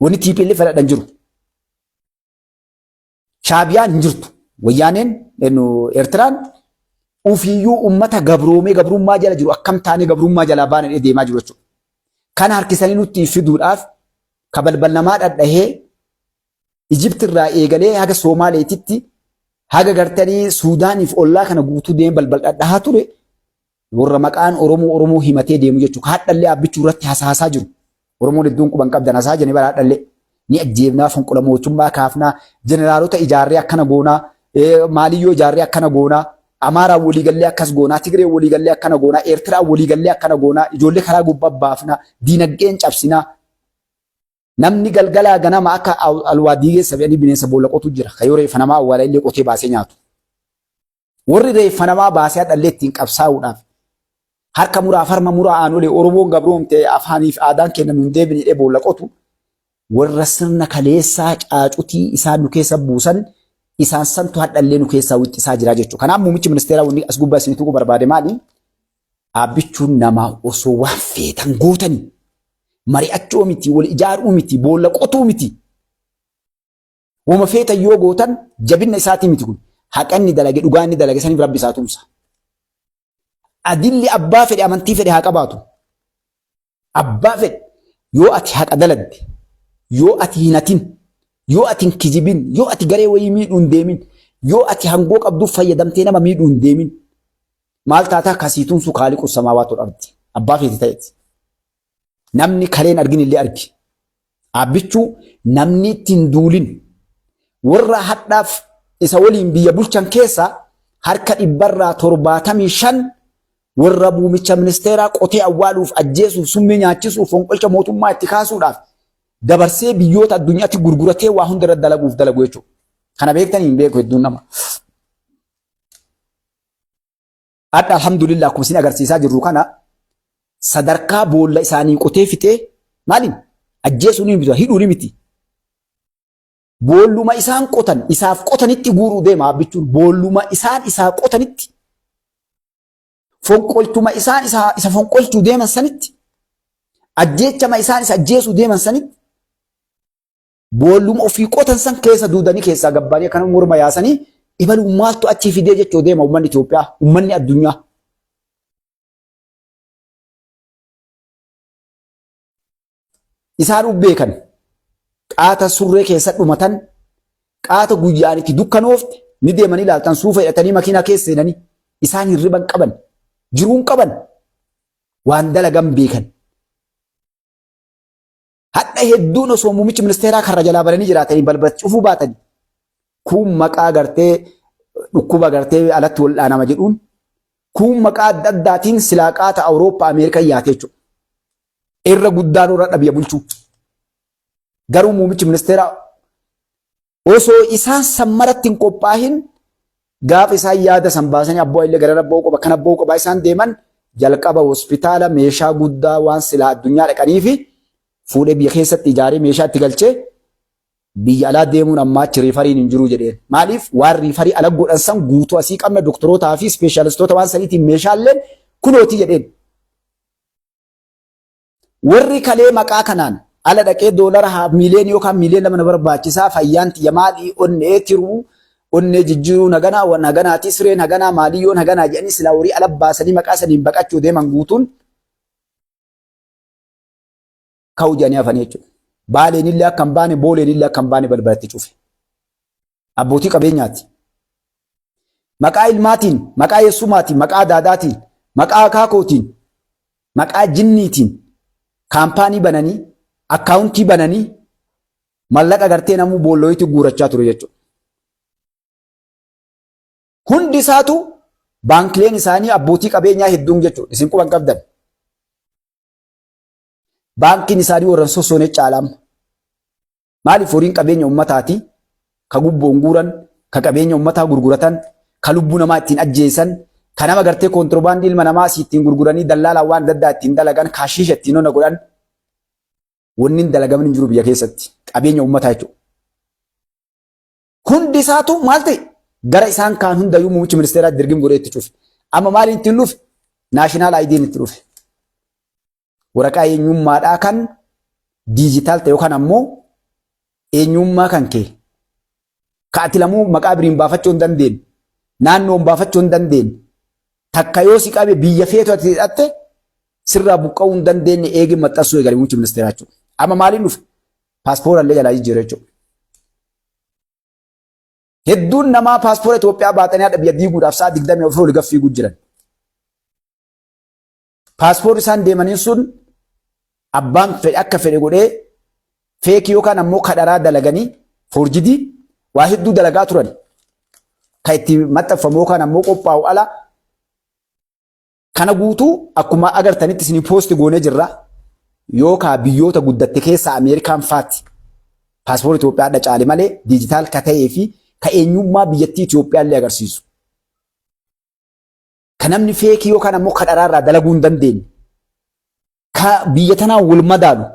Wanni TPLF hadha hin jiru. Shaabiyaan hin jirtu. Wayyaaneen Eertiraan ufiyyuu ummata gabroomee gabrummaa jala jiru akkam taanee gabrummaa jalaa baana jedhee deemaa jiru jechuudha. Kana harkisanii nutti fiduudhaaf ka balbal namaa dhadhahee Ijipti irraa eegalee haga Soomaaleetitti haga gartanii Suudaaniif ollaa kana guutuu deemee balbal dhadhahaa ture warra maqaan Oromoo Oromoo himatee deemu jechuudha. Hadhallee Abbichuu irratti hasaasaa jiru. Oromoon hedduun quban qabdan hasaa jiranii bara hadhallee. Ni ajjeefnaa, fonqola mootummaa kaafnaa, jeneraalota ijaarree akkana goonaa, maaliyyoo ijaarree akkana goonaa, Amaaraan waliigallee akkas goonaa, Tigreen waliigallee akkana goonaa, Eertiraan waliigallee akkana goonaa, ijoollee karaa gubbaa baafnaa, diinagdeen cabsinaa. Namni galgalaa ganama akka alwaa diigeessa fe'anii bineensa boolla qotu jira. Ka yoo reeffa namaa awwaala illee qotee baasee nyaatu. Warri reeffa namaa baasee hadhallee ittiin qabsaa'uudhaaf harka muraa farma muraa aanolee Oromoon gabroomte afaaniif aadaan keenya nuun deebine jedhee boolla qotu warra sirna kaleessaa caacutii isaan nu keessa buusan isaan santu hadhallee nu keessaa wixxisaa jira jechuudha. Kanaaf muummichi ministeeraa wanni as gubbaa isinii tuquu barbaade maali? Dhaabbichuun namaa osoo waan feetan gootanii mari'achuu miti, wal ijaaruu miti, boolla qotuu miti. Woma feetan yoo gootan jabinna isaatii miti kun. Haqa inni dalage dhugaa inni dalage saniif rabbi isaa tumsa. Adilli abbaa fedhe amantii fedhe haa qabaatu. Abbaa fedhe yoo ati haqa daladde, yoo ati hin hatin, yoo ati hin kijibin, yoo ati garee wayii miidhuu hin deemin, yoo ati hangoo qabduuf fayyadamtee nama miidhuu hin deemin. Maal taataa kasii tumsu kaaliqu samaawaatu ardi. Abbaa feete ta'eeti. Namni kaleen argin illee argi. Aabbichuu namni itti hin duulin. Warra hadhaaf isa waliin biyya bulchan keessa harka 75% warra muumicha ministeeraa qotee awwaaluuf, ajjeesuuf, summii nyaachisuuf, fonqolcha mootummaa itti kaasuudhaaf dabarsee biyyoota addunyaatti gurguratee waa hunda irra dalaguuf dalagu jechuudha. Kana beektanii hin beeku hedduun nama. Hadha alhamdulillah akkuma isin agarsiisaa jirru kana sadarkaa boolla isaanii qotee fixee maaliin ajjeesuu ni miti hidhuu ni miti. Boolluma isaan qotan isaaf qotanitti guuruu deema abbichuun boolluma isaan isaa qotanitti fonqolchuma isaan isa fonqolchuu deeman sanitti ajjeechama isaan isa ajjeesuu deeman sanitti Boolluma ofii qotan san keessa duudanii keessaa gabbaanii akkana morma yaasanii ibaluu maaltu achii fidee jechuu deema uummanni Itoophiyaa, uummanni addunyaa. Isaan beekan qaata surree keessa dhumatan qaata guyyaan itti dukkanoofte ni deemanii ilaaltan suufa hidhatanii makiinaa keessa seenanii Isaan hirriba hin qaban. Jiruu hin qaban. Waan dalagan beekan. Hadha hedduun osoo muummichi ministeeraa karra jalaa bananii jiraatanii balbala cufuu baatanii kuun maqaa gartee dhukkuba gartee alatti wal'aanama jedhuun kuun maqaa adda addaatiin silaa qaata Awurooppaa Ameerikaa yaate jechuudha. Irra guddaan warra biyya bulchuu. Garuu muummichi ministeeraa osoo isaan san maratti hin qophaahin gaafa isaan yaada san baasanii abboo illee gara rabboo qoba kana abboo qobaa isaan deeman jalqaba hospitaala meeshaa guddaa waan silaa addunyaa dhaqanii fi fuudhee biyya keessatti ijaaree meeshaa itti galchee biyya alaa deemuun ammaa achi riifariin hin jiru jedheen. Maaliif waan riifarii ala godhan san guutuu asii qabna doktorootaa fi ispeeshaalistoota waan saniitiin meeshaaleen kunooti jedheen. Warri kalee maqaa kanaan ala dhaqee doolara haa miiliyoonii yookaan miiliyoona 2 na barbaachisaa fayyaan tiyya maalii onnee tiruu onnee jijjiiruu naganaa waan haganaatii sireen haganaa maaliyyoon haganaa jedhanii silaa horii ala baasanii maqaa saniin baqachuu deeman guutuun ka'u jedhanii hafanii jechuudha. Baaleen illee akka hin baane booleen illee akka hin baane balbalatti cufe. Abbootii qabeenyaati. Maqaa ilmaatiin, maqaa eessumaatiin, maqaa daadaatiin, maqaa akaakootiin, maqaa jinniitiin kaampaanii bananii, akkaawuntii bananii mallaqa gartee namuu boollooyitti guurachaa ture jechuudha. Hundi isaatu baankileen isaanii abbootii qabeenyaa hedduun jechuudha. Isin quban qabdan. Baankiin isaanii warra hin sossoone caalaam. Maaliif horiin qabeenya ummataati ka gubboon guuran, ka qabeenya ummataa gurguratan, ka lubbuu namaa ittiin ajjeesan, ka nama gartee koontiroobaandii ilma namaa asii ittiin gurguranii dallaalaan waan adda addaa ittiin dalagan, ka hashiisha ittiin hona godhan wanni hin dalagamin hin jiru biyya keessatti qabeenya ummataa jechuudha. Hundi isaatu maal ta'e gara isaan kaan hundayyuu muummichi ministeeraa dirgim godhee itti cufe. Amma maaliin ittiin dhufe? Naashinaal ID'n itti dhufe. Waraqaa eenyummaadhaa kan diijitaal ta'e yookaan ammoo eenyummaa kan kee ka ati lamuu maqaa biriin baafachuu hin dandeenye naannoon baafachuu hin dandeenye takka yoo si qabe biyya feetu ati hidhatte sirraa buqqa'uu hin dandeenye eegi maxxansuu eegale muummichi ministeeraa jechuudha. Amma maaliin dhufe? Paaspoora illee jalaa jijjiire jechuudha. Hedduun namaa paaspoora Itoophiyaa baatanii haadha biyya diiguudhaaf sa'a 24 olii gad fiiguu jiran. Paaspoorri isaan deemaniin sun abbaan fedhe akka fedhe godhee feekii yookaan ammoo kadharaa dalaganii foorjidii waa hedduu dalagaa turan. Kan itti maxxanfamu yookaan ammoo qophaa'u ala kana guutuu akkuma agartanitti isin poosti goonee jirra. Yookaan biyyoota guddatte keessaa Ameerikaan faatti paaspoortii Itoophiyaa adda caale malee diijitaal ka ta'ee fi ka eenyummaa biyyattii Itoophiyaa illee agarsiisu. Ka namni feekii yookaan ammoo ka dharaa irraa dalaguu hin dandeenye. Ka biyya tanaan wal madaalu.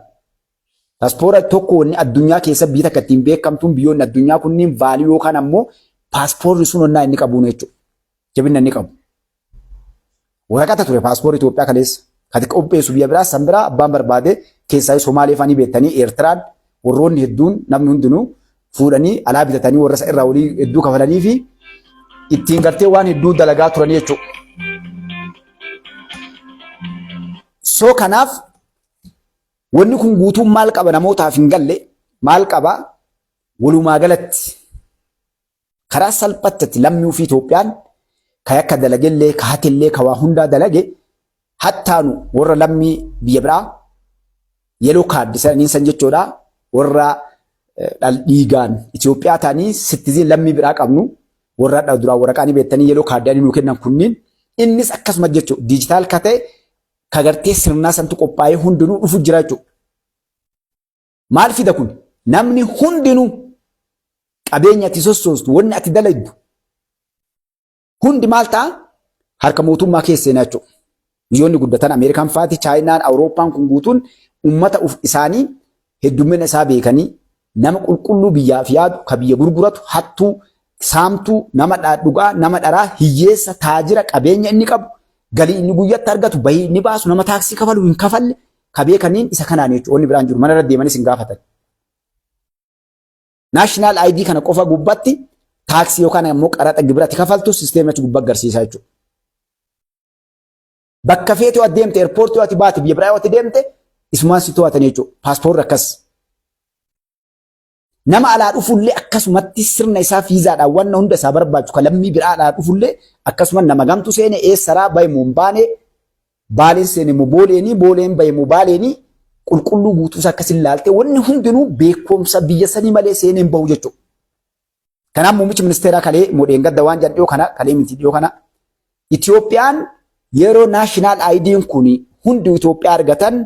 Paaspoora tokko wanni addunyaa keessa biyya takka ittiin beekamtuun biyyoonni addunyaa kunniin vaalii yookaan ammoo paaspoorri sun onnaa inni qabuun jechuudha. Jabina inni qabu. Waraqata ture paaspoorri Itoophiyaa kaleessa. Kan qopheessu biyya biraa san biraa abbaan barbaade keessaa Somaalee fa'aa ni beektanii Eertiraan warroonni hedduun namni hundinuu fuudhanii alaa bitatanii warra isa irraa walii hedduu kafalanii fi ittiin gartee waan hedduu dalagaa turanii jechuudha. So kanaaf wanni kun guutuun maal qaba namootaaf hin galle maal qaba walumaa galatti karaa salphatti lammii ofii Itoophiyaan ka yakka dalagellee ka hatellee ka waa hundaa dalage hattaanu warra lammii biyya biraa yeloo kaardi saniin san jechuudha warra dhiigaan Itoophiyaa ta'anii sittiziin lammii biraa qabnu warra duraan waraqaa ni beektanii yeloo kaardii nuu kennan kunniin innis akkasuma jechuudha diijitaal ka ta'e ka gartee sirnaa santu qophaa'ee hundinuu dhufu jira jechuudha. Maal fida kun? Namni hundinuu qabeenya ati sossoostu wanni ati dalagdu hundi maal ta'a? Harka mootummaa keessa seenaa jechuudha. Biyyoonni guddatan Ameerikaan faati, Chaayinaan, Awurooppaan kun guutuun uummata isaanii heddummina isaa beekanii nama qulqulluu biyyaaf yaadu, ka biyya gurguratu, hattuu, saamtuu, nama dhugaa, nama dharaa, hiyyeessa, taajira, qabeenya inni qabu, galii inni guyyatti argatu, bahii inni baasu, nama taaksii kafalu hin kafalle, ka beekaniin isa kanaan jechuudha. Wanni biraan jiru mana irra deemanis hin gaafatan. Naashinaal ID kana qofa gubbatti taaksii yookaan ammoo qaraxa gibira ati kafaltu sisteemni achi gubbaa agarsiisa jechuudha. Bakka feetu ati deemte eerpoortii ati baate biyya biraa ati deemte isumaan si to'atan jechuudha. Paaspoorri akkas. Nama alaa dhufullee akkasumatti sirna isaa fiizaadhaan wanna hunda isaa barbaachu ka lammii biraa alaa dhufullee akkasuma nama gamtu seene eessaraa bahe moo hin baane, Baaleen seene moo Booleenii, Booleen bahe moo Baaleenii, qulqulluu guutuu isaa akkasin laaltee wanni hundinuu beekumsa biyya sanii malee seenee hin bahu jechuudha. Kanaaf muummichi ministeeraa kalee moo dheengadda waan jedhan dhiyoo kana, kalee miti dhiyoo kana, Itoophiyaan yeroo national ID'n kun hundi Itoophiyaa argatan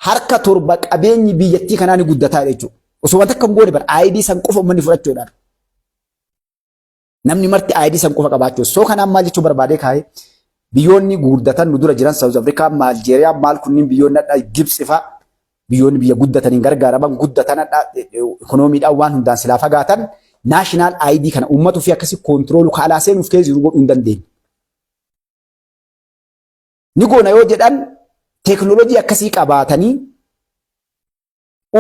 harka 7 qabeenyi biyyattii kanaa ni guddataa jechuudha. Osoo wanta akka hin goone bara ID san qofa uummanni fudhachuudhaan. Namni marti ID san qofa qabaachuu. So kanaan maal jechuu barbaadee kaa'e, biyyoonni guddatan nu dura jiran South Africa, Algeria, maal kunniin, biyyoonni adda Gibxi fa'a, biyyoonni biyya guddataniin gargaaraman guddatan adda ikonoomiidhaan waan hundaan silaa fagaatan national ID kana uummata ofii akkasii control kaalaa seenuuf keessa jiru godhuu hin dandeenye. Ni goona yoo jedhan teekinooloojii akkasii qabaatanii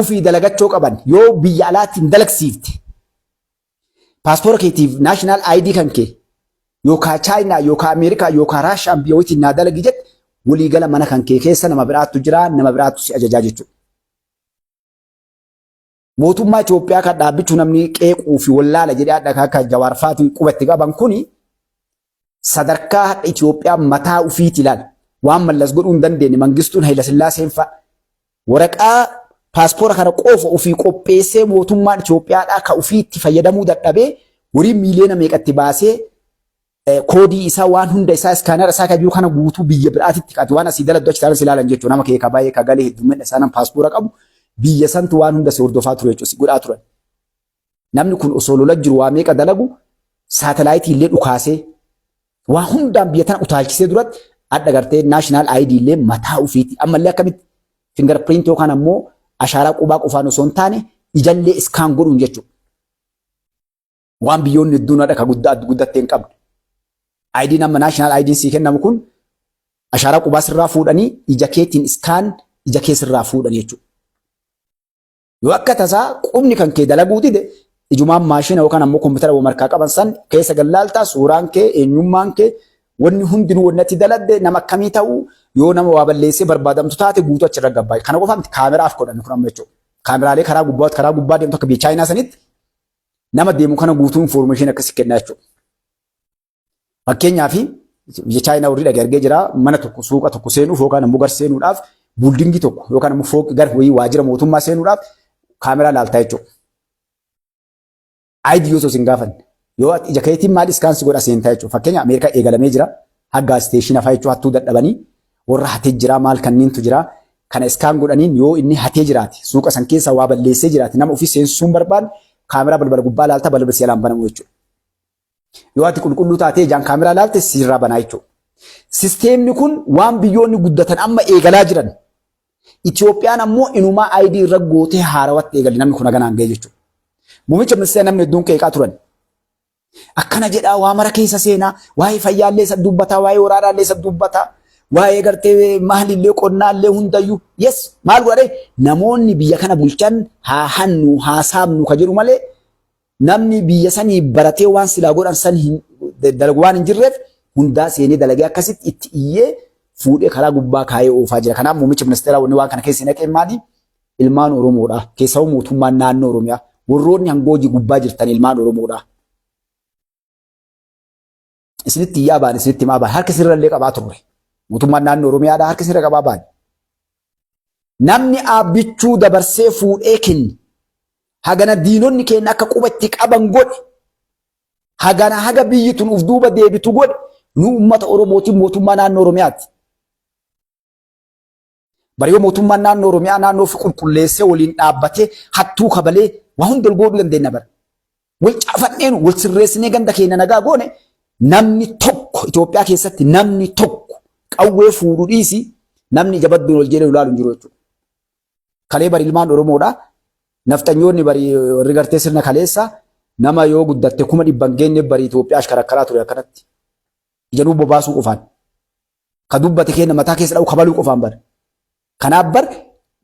ofii dalagachoo qaban yoo biyya alaatiin dalagsiifte paaspoora keetiif national ID kan kee yookaan Chaayinaa yookaan Ameerikaa yookaan Raashaan biyya wayitiin naa dalagi jette, waliigala mana kan kee keessa nama biraattu jira, nama biraattu si ajajaa jechuudha. Mootummaa Itoophiyaa kan dhaabbichuu namni qeequu fi wallaala jedhee hadha akka Jawaar faatiin qubatti qaban kuni sadarkaa hadha Itoophiyaa mataa ofiiti ilaala. Waan Mallas godhuu hin dandeenye Mangistuun Hayilasillaaseen fa'a waraqaa paaspoora kana qofa ofii qopheessee mootummaan Itoophiyaadhaa ka ofii itti fayyadamuu dadhabee horii miiliyoona meeqatti baasee koodii isaa, waan hunda isaa, scanner isaa kan jiru kana guutuu biyya biraatitti qaati waan asii daladdu achi taa'an ilaalan jechuudha. Nama kee ka baay'ee ka galee heddumminna isaa nama paaspoora qabu biyya santu waan hunda si hordofaa ture jechuudha, si godhaa turan. Namni kun osoo lola jiru waa meeqa dalagu, saatalaayitii illee dhukaasee waa hundaan biyya tana utaalchisee duratti adda gartee national ID illee mataa ofiiti. Ammallee akkamitti fingerprint yookaan ammoo ashaaraa qubaa qofaan osoo hin taane ijallee scan godhuun jechuudha. Waan biyyoonni hedduun hadha ka guddaa guddattee hin qabne. ID'n amma national ID'n sii kennamu kun ashaaraa qubaa sirraa fuudhanii ija keetiin scan ija kee sirraa fuudhan jechuudha. Yoo akka tasaa qubni kan kee dalaguu dide ijumaan maashina yookaan ammoo kompiitara markaa qaban san keessa gallaaltaa, suuraan kee, eenyummaan kee, wanni hundinuu, wanni ati daladde, nama akkamii ta'uu, yoo nama waa balleessee barbaadamtu taate guutuu achirra gabbaa. Kana qofa miti, kaameraaf godhan kun amma jechuudha. Kaameraalee karaa gubbaa deemtu akka biyya Chaayinaa sanitti nama deemu kana guutuu information akkasii kennaa jechuudha. Fakkeenyaaf biyya Chaayinaa warri dhagee argee jira, mana tokko, suuqa tokko seenuuf yookaan ammoo gar seenuudhaaf, building tokko yookaan ammoo fooqi gar wayii waajjira mootummaa seenuudhaaf kaameraa laaltaa jechuudha. ID yoo sin gaafanne yoo ati ija keetiin maal scan si godha seentaa jechuudha. Fakkeenya Ameerikaa eegalamee jira. Haggaa station fa'aa jechuudha, hattuu dadhabanii warra hatee jira, maal kanniintu jira. Kana scan godhaniin yoo inni hatee jiraate, suuqa san keessa waa balleessee jiraate, nama ofii seensisuun barbaadu kaameraa balbala gubbaa laaltaa, balbala si alaan banamu jechuudha. Yoo ati qulqulluu taatee ijaan kaameraa laalte sirraa banaa jechuudha. Sisteemni kun waan biyyoonni guddatan amma eegalaa jiran. Itoophiyaan ammoo inumaa ID irra gootee haarawatti eegalle, namni kun haganaan ga'e jechuudha. Muummicha ministeera namni hedduun qeeqaa turan. Akkana jedhaa, waa mara keessa seenaa, waa'ee fayyaallee isa dubbataa, waa'ee waraanaallee isa dubbataa, waa'ee gartee maalillee, qonnaallee, hundayyuu. Yes, maal godhee namoonni biyya kana bulchan haa hannu haa saamnu ka jedhu malee namni biyya sanii baratee waan silaa godhan san dalagu waan hin jirreef hundaa seenee dalagee akkasitti itti iyyee fuudhee karaa gubbaa kaayee oofaa jira. Kanaaf muummicha ministeeraa wanni waan kana keessa naqee maali? Ilmaan Oromoodha. Keessawuu mootummaan naannoo Oromiyaa. Warroonni hangoo gubbaa jirtan ilmaan Oromoodha. Isinitti iyyaa ba'an, isinitti himaa ba'an, harka sirra illee qabaa turre. Mootummaan naannoo Oromiyaadha harka sirra qabaa ba'an. Namni Aabbichuu dabarsee fuudhee kenne, hagana diinonni keenya akka quba itti qaban godhe, hagana haga biyyi tun uf duuba deebitu godhe nu uummata Oromootiin, mootummaa naannoo Oromiyaati. Bari yoo mootummaan naannoo Oromiyaa naannoo ofii qulqulleessee waliin dhaabbatee hattuu kabalee waa hunda ol godhuu dandeenya bara. Wal caafanneen wal sirreessinee ganda keenya nagaa goone, namni tokko Itoophiyaa keessatti namni tokko qawwee fuudhu dhiisi, namni ija badduun ol jedhee ilaalu hin jiru jechuudha. Kalee bari ilmaan Oromoodha. Nafxanyoonni bari warri gartee sirna kaleessa nama yoo guddatte 100,000 hin geenye bari Itoophiyaa ashkarakkaraa ture akkanatti. Ija nuu bobaasuu qofaan. Ka dubbate keenya mataa keessa dha'u kabaluu qofaan bar. Kanaaf bar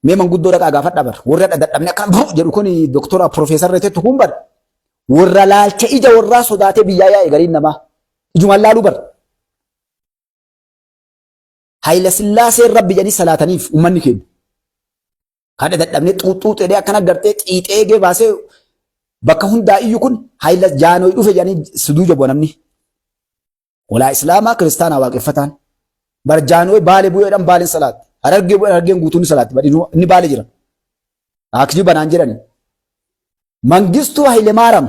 mee manguddoo dhaqaa gaafadha bar. Warra dadhabne akkana bru jedhu kun doktora profeesarra jettu kun bar. Warra laalcha ija warraa sodaatee biyyaa yaa'e gariin namaa. Ijumaan laaluu bar. Hayila Sillaaseen rabbi jedhanii salaataniif uummanni keenya. Kadha dadhabnee xuuxxuu xedhee akkana gartee xiixee eegee baasee bakka hundaa iyyu kun Hayila Jaanooy dhufe jedhanii suduuja bu'a namni. Walaa Islaamaa kiristaanaa waaqeffataan. Bar Jaanooy Baalee bu'eedhaan Baaleen salaatti. Harargee bu'ee Harargeen guutuun ni salaatti. Bar inni Baalee jira. Akji banaan jedhani. Mangistuu Hayilemaaram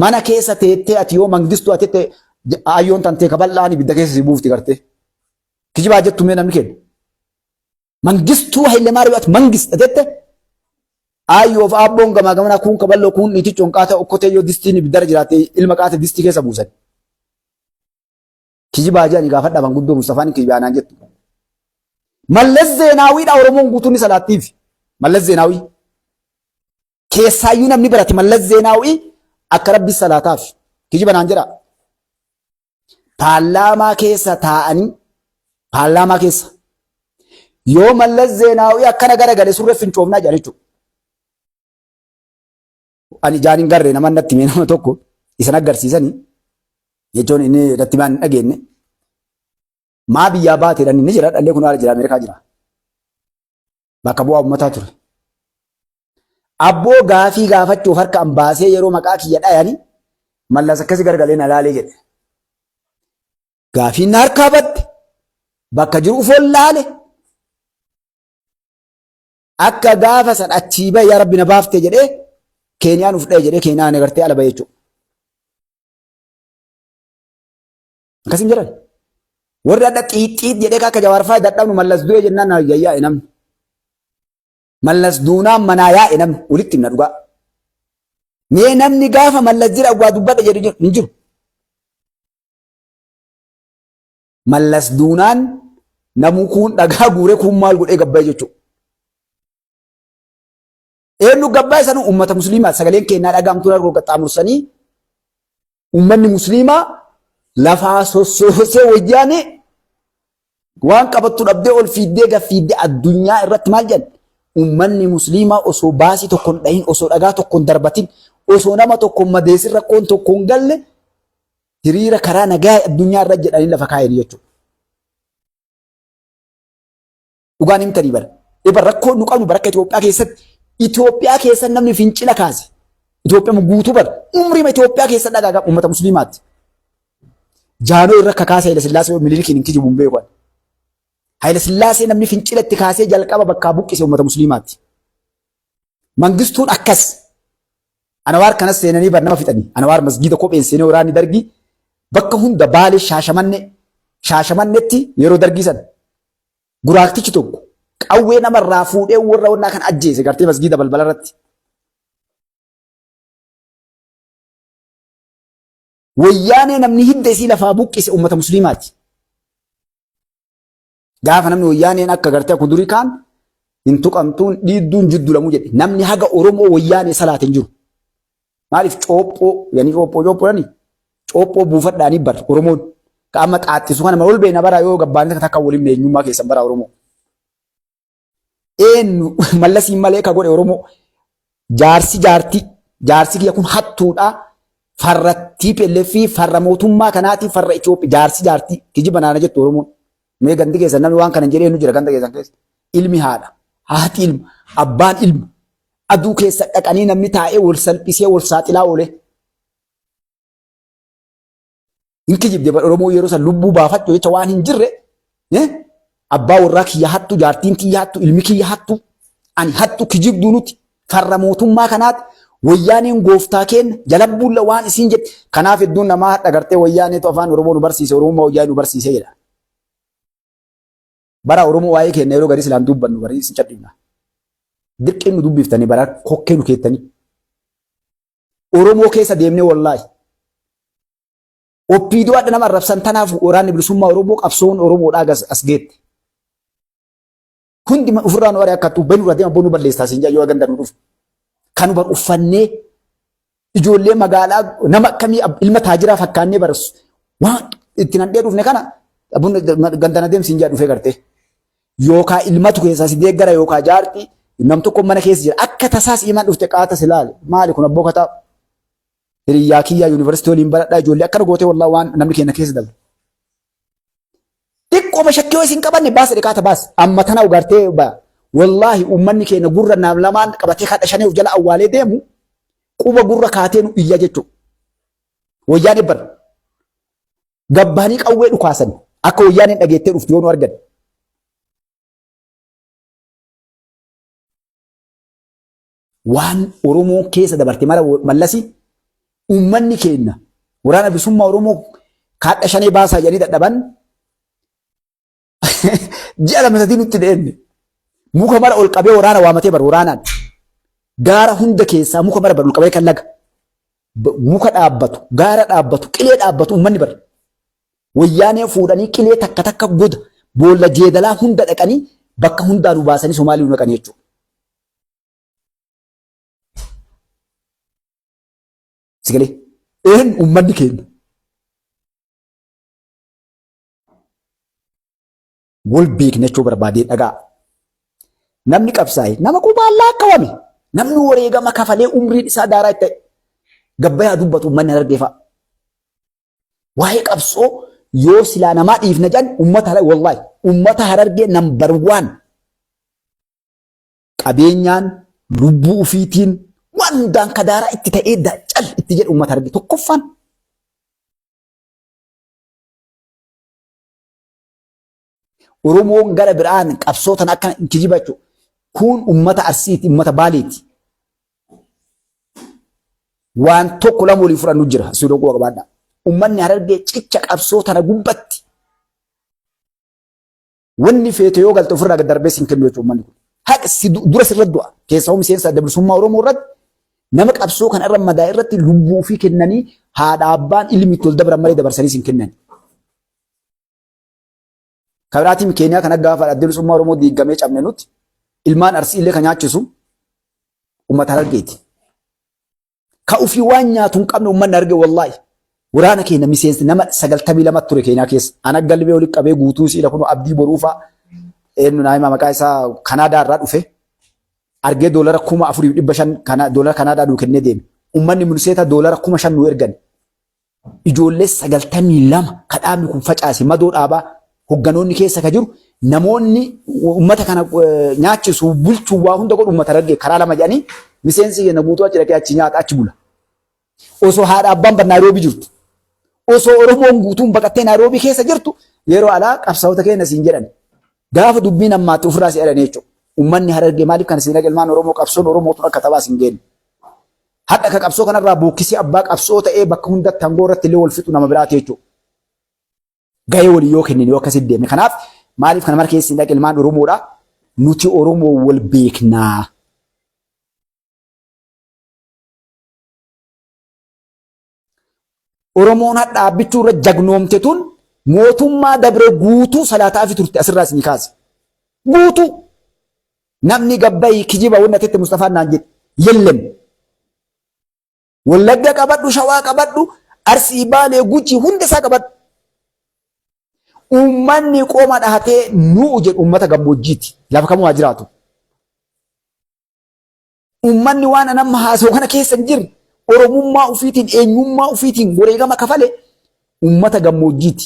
mana keessa teettee ati yoo mangistuu ati tee ayyoon tantee kabal'aan ibidda keessa si buufti gartee. Kijibaa jettu mee namni kenna. Mangistuu Hayilemaaram ati mangist jette ayyoof aabboon gamaa gamanaa kuun kaballoo kuun dhiitichoon qaata okkotee yoo distiin ibiddara jiraate ilma qaata distii keessa buusan. Kijibaa jedhani gaafadhaa manguddoo Mustafaan kijibaa naan jettu. Mallas Zeenaawiidha Oromoon guutuun ni salaattiif. Mallas Zeenaawii. Keessaayyuu namni barate Mallas Zeenaawii akka rabbi salaataaf. Kijiba naan jedha. Paarlaamaa keessa taa'anii paarlaamaa keessa yoo Mallas Zeenaawii akkana garagale surree fincoofnaa jedhan jechuudha. Ani ijaan hin garree nama natti hime nama tokko isan agarsiisanii jechuun inni irratti maan hin dhageenye. Maa biyyaa baate jedhan inni jira dhallee kun haala jira Ameerikaa jira. Bakka bu'aa uummataa ture. Abboo gaafii gaafachuuf harka an baasee yeroo maqaa kiyya dhayani Mallas akkasi garagalee na laalee jedhe. Gaafiin na harkaa badde bakka jiru ufoon laale Akka gaafa san achii bahe yaa rabbi na baafte jedhee Keeniyaan uf dhahe jedhee Keeniyaan agartee ala bahe jechuudha. Akkasim jedhan. Warri adda xiixxiit jedhee akka Jawaar fa'aa dadhabnu Mallas du'e jennaan na yayyaa'e namni. Mallas duunaan manaa yaa'e namni walitti himna dhugaa. Mee namni gaafa Mallas jira waa dubbadha jedhu hin jiru. Mallas duunaan namuu kuun dhagaa guuree kuun maal godhee gabbaa'e jechuudha. Eenyu gabbaa'e sanuu uummata musliimaa sagaleen kennaa dhagaamtuu irra qaxxaamursanii uummanni musliimaa lafaa sossoosee wayyaanee waan qabattu dhabdee ol fiiddee gaffiiddee addunyaa irratti maal jedhan uummanni musliimaa osoo baasii tokko hin dhahin osoo dhagaa tokko hin darbatin osoo nama tokko hin madeessin rakkoon tokko hin galle hiriira karaa nagaa addunyaa irra jedhanii lafa kaayanii jechuudha. Dhugaan himtanii bara. Eba rakkoo nu qabnu bara akka Itoophiyaa keessatti Itoophiyaa keessa namni fincila kaase. Itoophiyaa guutuu bara umriima Itoophiyaa keessa dhagaagaa uummata musliimaati. Jaanoo irra kakaase Haile Sillaasee Minilikiin hin kijibu hin beeku. Haile Sillaasee namni fincila itti kaasee jalqaba bakkaa buqqise uummata musliimaati. Mangistuun akkas. Anawaar kanas seenanii bar nama fixanii. Anawaar masgiida kopheen seenee waraanni dargii bakka hunda Baalee Shaashamanne Shaashamannetti yeroo dargii sana guraaktichi tokko qawwee namarraa fuudhee warra wannaa kan ajjeese gartee masgiida balbala irratti. Wayyaanee namni hidda isii lafaa buqqise uummata musliimaati. Gaafa namni wayyaaneen akka gartee akka durii kaan hin tuqamtuun dhiidduun jiddu lamuu jedhe. Namni haga Oromoo wayyaanee salaate hin jiru. Maaliif coophoo yani coophoo coophoodhani coophoo buufadhaanii bar Oromoon. Ka amma xaaxxisu kana ol beena bara yoo gabbaanii takka waliin eenyummaa keessan bara Oromoo. Eenyu mallasiin malee ka godhe Oromoo jaarsi jaartii jaarsi kiyya kun hattuudha farra TPLF farra mootummaa kanaatii farra Itoophiyaa jaarsi jaartii kijiba naana jettu Oromoon. Mee gandi keessan namni waan kana hin jedhee nu jira ganda keessan keessa. Ilmi haadha haati ilma abbaan ilma aduu keessa dhaqanii namni taa'ee wal salphisee wal saaxilaa oole. Hin kijibde bar Oromoo yeroo san lubbuu baafachuu jecha waan hin jirre abbaa warraa kiyya hattu jaartiin kiyya hattu ilmi kiyya hattu ani hattu kijibduu nuti farra mootummaa kanaati wayyaaneen gooftaa keenya jala bulla waan isiin jette kanaaf hedduun namaa hadha gartee wayyaaneetu afaan Oromoo nu barsiise Oromummaa wayyaanee nu barsiise jedha. Bara Oromoo waa'ee keenya yeroo garii silaan dubbannu barii isin cadhifna. Dirqiin nu dubbiftanii bara kokkee nu keettanii. Oromoo keessa deemnee wallaahi. Oppiidoo adda nama arrabsan tanaaf waraanni bilisummaa Oromoo qabsoon Oromoodhaa gas as geette. Hundi ofirraa nu ari'aa akka tuubbee nurra deema boonu balleessaa siin jaa yoo ganda nu dhufu. Kan bar uffannee ijoollee magaalaa nama akkamii ilma taajiraa fakkaannee bar waan itti nandhee dhufne kana ganda na deemsiin jaa dhufee gartee. Yookaa ilmatu keessaa si deeggara yookaa jaarti nam tokko mana keessa jira akka tasaas iman dhufte qaata si laale maali kun abboo kataa hiriyyaa kiyyaa yuunivarsiitii waliin baradhaa ijoollee akkana gootee wallaa waan namni keenya keessa dabre. Xiqqooma shakkii yoo isin qabanne baasa dhiqaata baasa amma tana ugartee Wallaahi uummanni keenya gurra naam lamaan qabatee kadha shanee of jala awwaalee deemu quba gurra kaatee nu iyya jechuudha. Wayyaanee bara. Gabbaanii qawwee dhukaasan akka wayyaaneen dhageettee dhuftu yoo nu argan. Waan Oromoo keessa dabarte mara mallasi uummanni keenya waraana bilisummaa Oromoo kaadha shanee baasaa jedhanii dadhaban ji'a 2 3 nutti deemne. Muka mara ol qabee waraana waamatee bar waraanaan gaara hunda keessaa muka mara bar ol qabee kan laga muka dhaabbatu gaara dhaabbatu qilee dhaabbatu uummanni bar wayyaanee fuudhanii qilee takka takka goda boolla jeedalaa hunda dhaqanii bakka hundaa nu baasanii Somaalii nu naqanii jechuudha. Sigalee een uummanni keenya wal beekna jechuu barbaadee dhagaa. Namni qabsaa'e nama qubaan laakkawame namni wareegama kafalee umriin isaa daaraa itti ta'e gabbayaa dubbatu uummanni harargee fa'a. Waa'ee qabsoo yoo silaa namaa dhiifna jedhan uummata harargee wallaahi uummata harargee nambar waan qabeenyaan lubbuu ofiitiin waan hundaan kadaaraa itti ta'ee cal itti jedhu uummata harargee tokkoffaan. Oromoon gara biraan qabsoo tana akka hin kijiba jechuudha. Kun uummata Arsiiti, uummata Baaleeti. Waan tokko lama walii fudhannu jira. Asii dhokuu qabaadha. Uummanni Harargee cicha qabsoo tana gubbatti. Wanni feete yoo galte ofirraa gad darbee sin kennu jechuudha uummanni kun. Haqa si dura sirra du'a. Keessaa miseensa adda bilisummaa Oromoo irratti nama qabsoo kana irra madaa irratti lubbuu ofii kennanii haadha abbaan ilmi itti ol dabran malee dabarsanii sin kennan. Kabiraatiin Keeniyaa kana gaafa adda bilisummaa Oromoo diigamee cabne nuti ilmaan Arsii illee kan nyaachisu uummata Harargeeti. Ka ofii waan nyaatu hin qabne uummanni Harargee wallaahi. Waraana keenya miseensi nama 92 ture Keeniyaa keessa. Ana galmee walitti qabee guutuu siila kun Abdii Boruufaa eenyu naa himaa maqaa isaa Kanaadaa irraa dhufe. Argee doolara 4,500 kana doolara Kanaadaa nuu kennee deeme. Uummanni Miniseeta doolara 5,000 nuu ergan. Ijoollee 92 ka dhaabni kun facaase madoo dhaabaa hogganoonni keessa ka jiru namoonni uummata kana nyaachisu bulchuu waa hunda godhu uummata Harargee karaa lama jedhanii miseensi keenya guutuu achi dhaqee achi nyaata achi bula. Osoo haadha abbaan bar Naayiroobii jirtu. Osoo Oromoon guutuun baqattee Naayiroobii keessa jirtu yeroo alaa qabsaa'ota keenya siin jedhan. Gaafa dubbiin ammaatti ofirraa si jedhan jechuudha. Uummanni Harargee maaliif kana siin ilmaan Oromoo qabsoon Oromoo tun akka taphaa siin geenne. Hadha ka qabsoo kanarraa bookkisee abbaa qabsoo ta'ee bakka hundatti hangoo irratti illee wal fixu nama biraati jechuudha. Gahee walii yoo kennine yoo akkasitti deemne. Kanaaf maaliif kana mara keessa hin dhaqe ilmaan Oromoodha. Nuti Oromoo wal beeknaa. Oromoon hadha abbichuu irra jagnoomte tun mootummaa dabre guutuu salaataafi turte asirraa isinii kaase. Guutuu. Namni gabbayi kijiba wanna tette Mustafaan naan jedhe. Yellem. Wallagga qabadhu, Shawaa qabadhu, Arsii, Baalee, Gujii hunda isaa qabadhu. Uummanni qoma dhahatee nu'u jedhu uummata gammoojjiiti. Lafa kamuu haa jiraatu. Uummanni waan an amma haasa'u kana keessa hin jirre Oromummaa ofiitiin eenyummaa ofiitiin wareegama kafale uummata gammoojjiiti.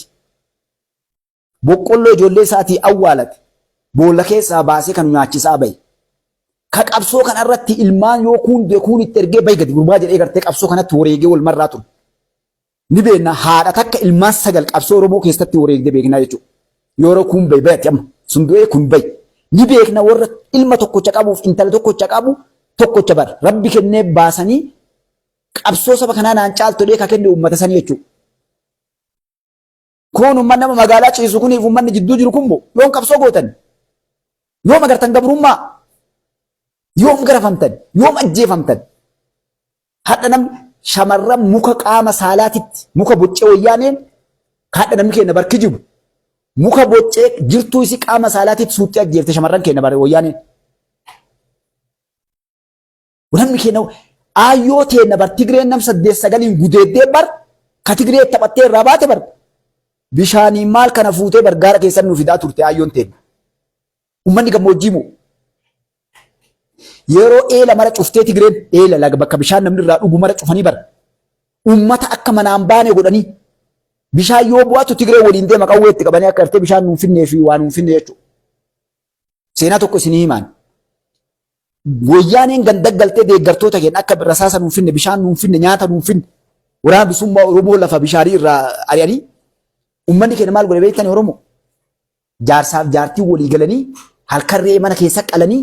Boqqolloo ijoollee isaatii awwaalate boolla keessaa baasee kan nyaachisaa bahe. Ka qabsoo kana irratti ilmaan yoo kuun du'e kuun itti ergee bahi gadi gurbaa jedhee gartee qabsoo kanatti wareegee wal marraa ture. Ni beekna haadha takka ilmaan sagal qabsoo Oromoo keessatti wareegde beeknaa jechuudha. Yeroo kun bahi bayati amma sun du'ee kun bahi. Ni beekna warra ilma tokkocha qabuuf intala tokkocha qabu tokkocha bara rabbi kennee baasanii qabsoo saba kanaa naan caaltu dhee ka kenne uummata sanii jechuudha. Kun uummanni nama magaalaa ciisu kuniif uummanni jidduu jiru kun moo yoom qabsoo gootan? Yoom agartan gabrummaa? Yoom garafamtan? Yoom ajjeefamtan? Hadha namni shamarran muka qaama saalaatitti muka boccee wayyaaneen hadha namni keenya bar kijibu muka boccee jirtuu isii qaama saalaatitti suuxxee ajjeefte shamarran keenya bar wayyaaneen. Namni keenya aayyoo teenna bar Tigreen nam 8 9n gudeeddee bar ka Tigree taphattee irraa baate bar bishaanii maal kana fuutee bar gaara keessan nu fidaa turte aayyoon teenna. Uummanni gammoojjii moo yeroo eela mara cuftee Tigreen eela laga bakka bishaan namni irraa dhugu mara cufanii bar uummata akka manaan baane godhanii bishaan yoo bu'atu Tigree waliin deema qawwee itti qabanii akka gartee bishaan nuun finnee fi waa nuun finne jechuudha. Seenaa tokko isinii himaan. Wayyaaneen ganda galtee deeggartoota keenya akka rasaasa nuun finne, bishaan nuun finne, nyaata nuun finne, waraana bilisummaa Oromoo lafa bishaanii irraa ari'anii uummanni keenya maal godhe beektani Oromoo? Jaarsaaf jaartii walii galanii halkan re'ee mana keessa qalanii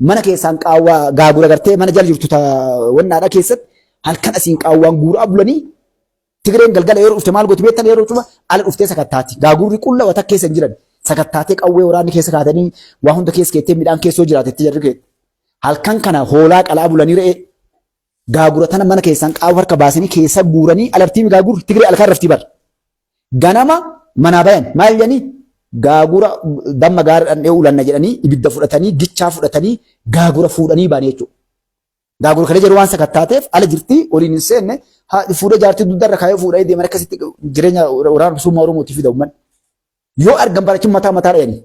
mana keessaan qaawwaa gaagura gartee mana jala jirtu wannaadha keessatti halkan asiin qaawwaan guuraa bulanii Tigreen galgala yeroo dhufte maal gooti beektan yeroo cufa ala dhuftee sakattaati. Gaagurri qulla wata keessa hin jiran. Sakattaatee qawwee waraanni keessa kaatanii waa hunda keessa keettee midhaan keessoo jiraate itti jarri keette. Halkan kana hoolaa qalaa bulanii re'ee gaagura tana mana keessaan qaawwa harka baasanii keessa guuranii alartii gaagurri Tigree alkaan raftii bar. Ganama manaa bayan maal jedhanii gaagura damma gaara dhandhee ulanna jedhanii ibidda fudhatanii gichaa fudhatanii gaagura fuudhanii baanii jechuudha. Gaagura kana jedhu waan sakattaateef ala jirti waliin hin seenne haadhi fuudhee jaartii dugdarra kaayee fuudhee deeman akkasitti jireenya waraana bilisummaa Oromootii fida uummanni. Yoo argan barachuun mataa mataa dhayanii.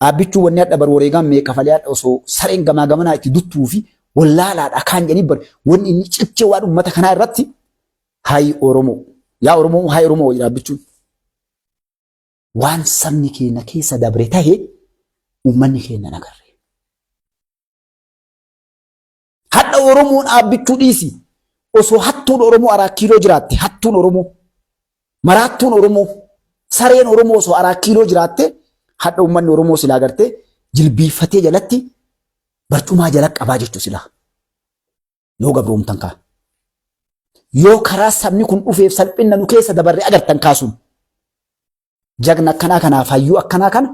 Dhaabbichuu wanni hadha bar wareegaan meeqa kafalee hadha osoo sareen gamaa gamanaa itti duttuu fi wallaalaadha kaan jedhanii bar wanni inni cichee waan uummata kanaa irratti hayi Oromoo yaa Oromoo hayi Oromoo wayii dhaabbichuun waan sabni keenya keessa dabre tahe uummanni keenya nagarre. Hadha Oromoon dhaabbichuu dhiisi. Osoo hattuun Oromoo araa kiiloo jiraatte hattuun Oromoo maraattuun Oromoo sareen Oromoo osoo araa kiiloo jiraatte hadha uummanni Oromoo silaa gartee jilbiiffatee jalatti barcumaa jala qabaa jechuu silaa. Yoo gabroomtan kaa. Yoo karaa sabni kun dhufeef salphinna nu keessa dabarre agartan kaasuun. Jagna akkanaa kanaaf hayyuu akkanaa kana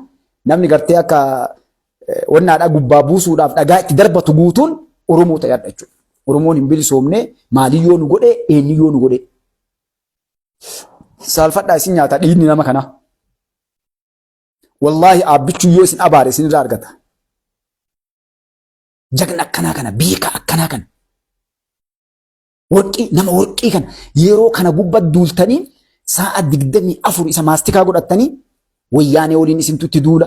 namni gartee akka wannaadhaa gubbaa buusuudhaaf dhagaa itti darbatu guutuun Oromoo ta'e adda jechuudha. Oromoon hin bilisoomne maaliyyoo nu godhe eenyuyyoo nu godhe. Saalfadhaa isin nyaata dhiigni nama kanaa. Wallaahi aabbichuu yoo isin abaare isin irraa argata. Jagna akkanaa kana beekaa akkanaa kana. Warqii nama warqii kana yeroo kana gubba duultanii sa'a 24 isa maastikaa godhattanii wayyaanee waliin isintu itti duula.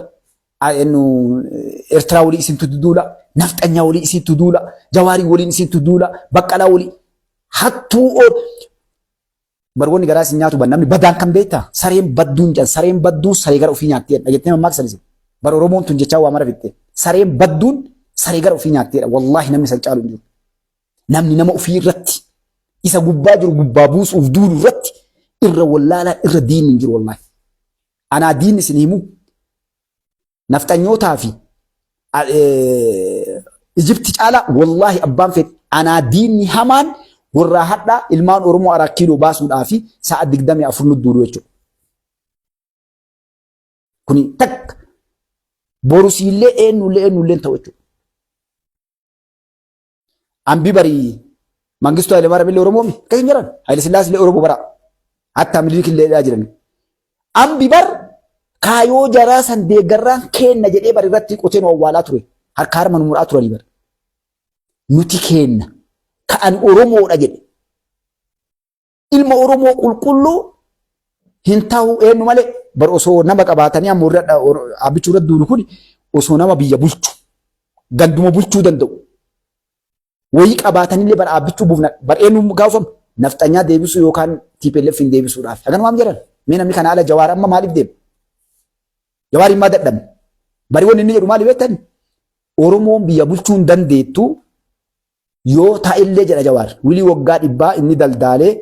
Eertiraa waliin isintu itti duula. Nafxanyaa waliin isintu duula. Jawaarii waliin isintu duula. Baqqalaa waliin hattuu Barwoonni garaa isin nyaatu ban namni badaan kan beektaa sareen badduun jedhan sareen badduun saree gara ofii nyaatti jedha jettee mammaaksan isin. Bar Oromoon tun jechaa waa mara fixxe. Sareen badduun saree gara ofii nyaatti jedha. Wallaahi namni san caalu hin jiru. Namni nama ofii irratti isa gubbaa jiru gubbaa buusuuf duulu irratti irra wallaalaa irra diinni hin jiru wallaahi. Anaa diinni isin himu nafxanyootaa fi Ijipti caalaa wallaahi abbaan fedhe anaa diinni hamaan warraa hadhaa ilmaan Oromoo araa kiiloo baasuudhaa fi sa'a 24 nu duulu jechuudha. Kuni takka borusiillee eenyullee eenyullee ta'u jechuudha. Ambi bari Mangistuu Hayilemaariyaam illee Oromoo mi? Akkas hin jiran. Hayile Sillaas illee Oromoo bara. Hatta Minilik illee dhaa jiran. Ambi bar kaayoo jaraa san deeggarraan keenna jedhee bar irratti qotee nu awwaalaa ture. Harka harma nu muraa turanii bar. Nuti keenna. Ka ani Oromoodha jedhe. Ilma Oromoo qulqulluu hin ta'u eenyu malee bar osoo nama qabaatanii amma warri abbichuu irratti duulu kun osoo nama biyya bulchu ganduma bulchuu danda'u wayii qabaatanillee bar abbichuu buufna bar eenyu gaafam nafxanyaa deebisuu yookaan TPLF hin deebisuudhaaf haganumaam jedhan mee namni kana ala Jawaar amma maaliif deema Jawaar himaa dadhabne bari wanni inni jedhu maali beektani Oromoon biyya bulchuu hin dandeettu Yoo ta'ellee jedha Jawaar, wilii waggaa dhibbaa inni daldaalee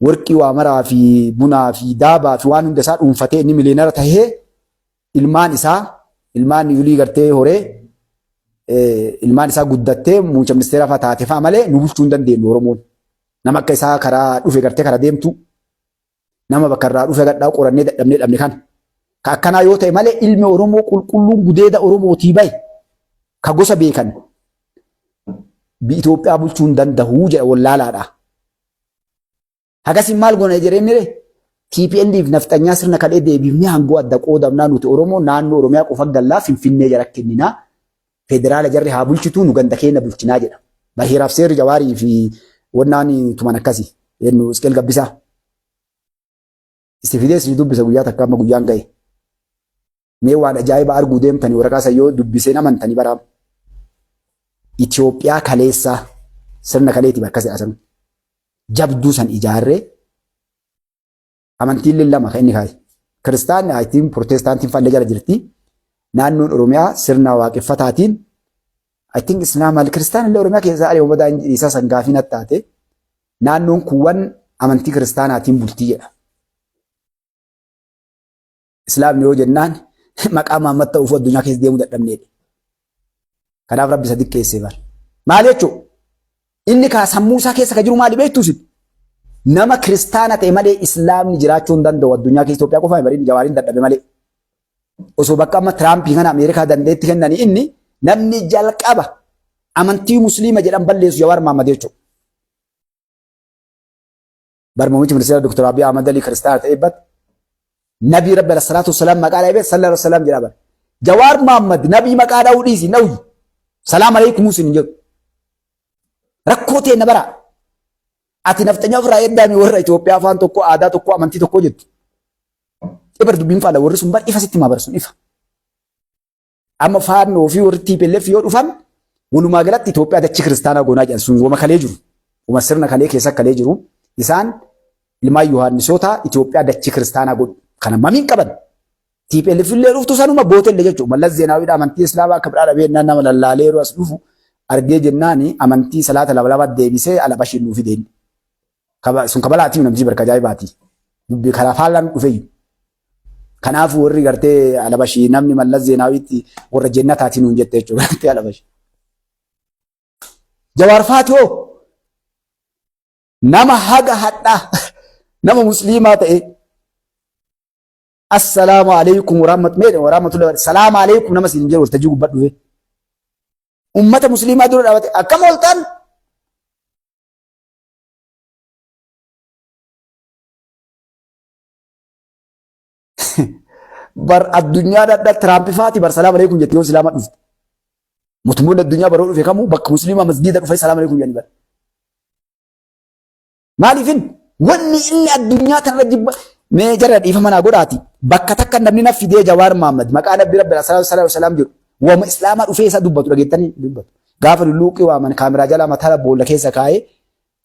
warqii waa maraa fi bunaa fi daabaa fi waan hunda isaa dhuunfatee inni miliyeenara tahee ilmaan isaa ilmaan wilii gartee horee ilmaan isaa guddattee muummicha ministeeraa fa'aa taate fa'aa malee nu bulchuu hin dandeenyu Oromoon. Nama akka isaa karaa dhufe gartee karaa deemtu nama bakka irraa dhufe gadhaa qorannee dadhabnee dhabne kana. Ka akkanaa yoo ta'e malee ilmi Oromoo qulqulluun gudeeda Oromootii bahe ka gosa beekan Itoophiyaa bulchuu hin danda'u jedha wallaalaadha. Hagasiin maal goona jedhee mire TPLF nafxanyaa sirna kadhee deebifnee hangoo adda qoodamnaa nuti Oromoo naannoo Oromiyaa qofa gallaa Finfinnee jara kenninaa federaala jarri haa bulchituu nu ganda keenya bulchinaa jedha. Bahiiraaf seerri Jawaarii fi wannaan tuman akkasi. Jennu Isqeel Gabbisaa. Itti fidee isin dubbisa guyyaa takka amma guyyaan ga'e. Mee waan ajaa'iba arguu deemtanii waraqaa san yoo dubbiseen amantanii baraam. Itoophiyaa kaleessaa sirna kaleeti bakka jedha san. jabduu san ijaarree amantiillee lama kan inni kaase. Kiristaanni ayitiin pirootestaantiin faallee jala jirti. Naannoon Oromiyaa sirna waaqeffataatiin I think Islaama kiristaanillee illee Oromiyaa keessaa ari'u badaa isaa san gaafii natti taate. Naannoon kuuwwan amantii kiristaanaatiin bultii jedha. Islaamni yoo jennaan maqaa Muhammad ta'uuf addunyaa keessa deemuu dadhabneedha. Kanaaf Rabbi isa xiqqeessee bara. Maal jechuun? Inni kaa sammuu isaa keessa ka jiru maali beektu isin? Nama kiristaana ta'e malee islaamni jiraachuu hin danda'u addunyaa keessa Itoophiyaa qofaa hin barin jawaariin dadhabe malee. Osoo bakka amma Tiraampii kana Ameerikaa dandeetti kennanii inni namni jalqaba amantii musliima jedhan balleessu Jawaar Mahaammad jechuudha. Bar muummichi ministeera Dr. Abiy Ahmad Ali kiristaana ta'ee bat Nabii Rabbi alayhi salaatu wassalaam maqaa dhahee sallallahu alaihi wasallam jedha bar. Jawaar Muhammad nabii maqaa dhahuu dhiisi dhawyi. Salaam alaikum sin jedhu. Rakkoo ta'e na bara. Ati nafxanyaa ofirraa eeddaami warra Itoophiyaa afaan tokko aadaa tokko amantii tokko jettu. Ibar dubbiin faala warri sun bar ifa sitti maa barsun ifa. Amma faannoo fi warri TPLF yoo dhufan walumaa galatti Itoophiyaa dachii kiristaanaa goonaa jedhan sun wama kalee jiru. Wama sirna kalee keessa kalee jiru. Isaan ilmaan Yohaannisoota Itoophiyaa dachii kiristaanaa godhu. Kana mamiin qaban. TPLF illee dhuftu sanuma boote illee jechuudha. Mallas Zeenaawwiidha amantii Islaamaa akka biraa dhabee jennaan nama lallaalee yeroo as dhufu argee jennaan amantii salaata lama lama deebisee alabashiin nuu fideen. Sun kabalaatii namtichi barka ajaa'ibaati. Dubbii karaa faallaan dhufeeyyu. Kanaaf warri gartee alabashii namni Mallas Zeenaawiitti warra jennataatii nuun jette jechuudha gartee alabashii. Jawaar faati hoo nama haga hadhaa nama musliimaa ta'e assalaamu alaikum warahmatullahi salaamu alaikum nama siin jedhu waltajjii gubbaa dhufe. Ummata musliimaa dura dhaabate akkam ooltan Bar addunyaa dhadha Tiraamp faati bar salaam alaikum jetti yoo islaama dhufte. Mootummoonni addunyaa baroo dhufe kamuu bakka musliimaa masgiida dhufee salaam alaikum jedhani bar. Maaliifin wanni inni addunyaa tanarra jibba mee jara dhiifama naa godhaati bakka takka namni na fidee Jawaar Mahammad maqaa nabbi rabbi sallallahu alaihi wasallam jedhu wama islaamaa dhufee isa dubbatu dhageettanii dubbatu. Gaafa lulluuqii waaman kaameraa jalaa mataa boolla keessa kaa'ee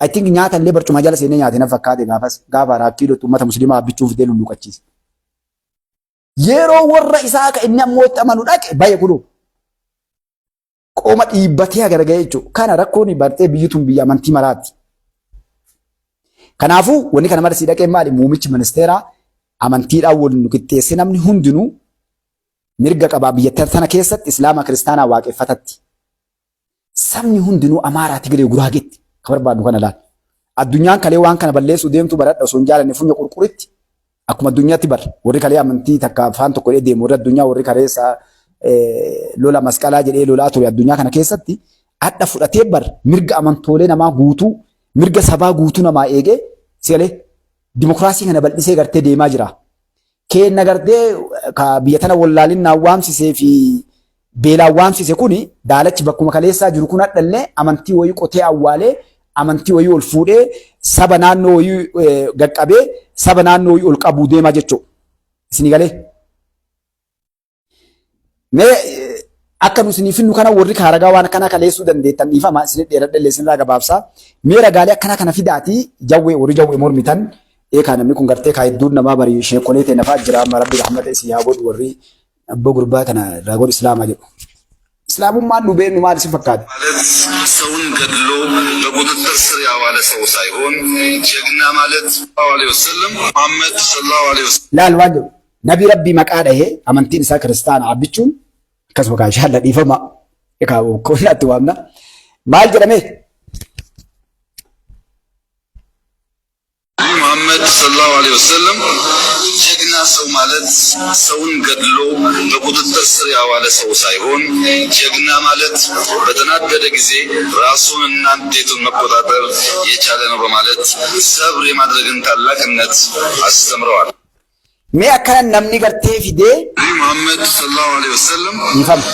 I think nyaata illee barcuma jala seenee nyaate na fakkaate gaafas gaafa Araat Kiilootti uummata musliimaa abbichuu fidee lulluuqachiise. Yeroo warra isaa ka inni ammoo itti amanu dhaqe baye kunoo qooma dhiibbatee hagana ga'e jechuudha. Kana rakkoon bartee biyyi tun biyya amantii maraati. Kanaafuu wanni kana mara sii dhaqee maali muummichi ministeeraa amantiidhaan wal nu qixxeessee namni hundinuu mirga qabaa biyya tana keessatti islaama kiristaanaa waaqeffatatti. Sabni hundinuu Amaaraa, Tigree, Guraageetti ka barbaadnu kana laal. Addunyaan kalee waan kana balleessuu deemtu baradha osoo hin jaalanne funya qurquritti akkuma addunyaatti bar warri kalee amantii takka afaan tokko jedhee deemu warri addunyaa warri kareessa lola masqalaa jedhee lolaa ture addunyaa kana keessatti hadha fudhatee bar mirga amantoolee namaa guutuu mirga sabaa guutuu namaa eegee sigalee dimokiraasii kana bal'isee gartee deemaa jira. Keenna gartee ka biyya tana wallaalinaan waamsisee fi beelaan waamsise kuni daalachi bakkuma kaleessaa jiru kun hadhallee amantii wayii qotee awwaalee amantii wayii ol fuudhee saba naannoo wayii gaqqabee saba naannoo wayii ol qabuu deemaa jechuudha. Isinii galee? Mee akka nu isinii finnu kana warri kaaragaa waan akkanaa kaleessuu dandeettan dhiifama isin dheeradha illee isinirraa gabaabsa. Mee ragaalee akkanaa kana fidaatii jawwee warri jawwee mormitan eekaa namni kun gartee kaa hedduun namaa bari sheekolee ta'e nafaa jira amma rabbi rahmata isii haa godhu warri abboo gurbaa kana irraa godhu islaamaa jedhu. Islaamummaan nu beeknu maal isin fakkaate? ማለት ሰውን ገድሎ በቁጥጥር ስር ያዋለ ሰው ሳይሆን ጀግና ማለት ዐለይሂ ወሰለም መሐመድ ሰለላሁ ዐለይሂ ወሰለም Laal waan jedhu Nabii Rabbii maqaa dhahee amantiin isaa kiristaana abbichuun akkasuma kaa inshaalla dhiifama ekaa qonnaatti waamna. Maal jedhame? መሐመድ ሰለላሁ ዐለይሂ ወሰለም ጀግና ሰው ማለት ሰውን ገድሎ በቁጥጥር ስር ያዋለ ሰው ሳይሆን ጀግና ማለት በተናደደ ጊዜ ራሱንና ንዴቱን መቆጣጠር የቻለ ነው በማለት ሰብር የማድረግን ታላቅነት አስተምረዋል። Mee akkana namni gartee fidee መሐመድ ሰለላሁ ዐለይሂ ወሰለም dhiifama.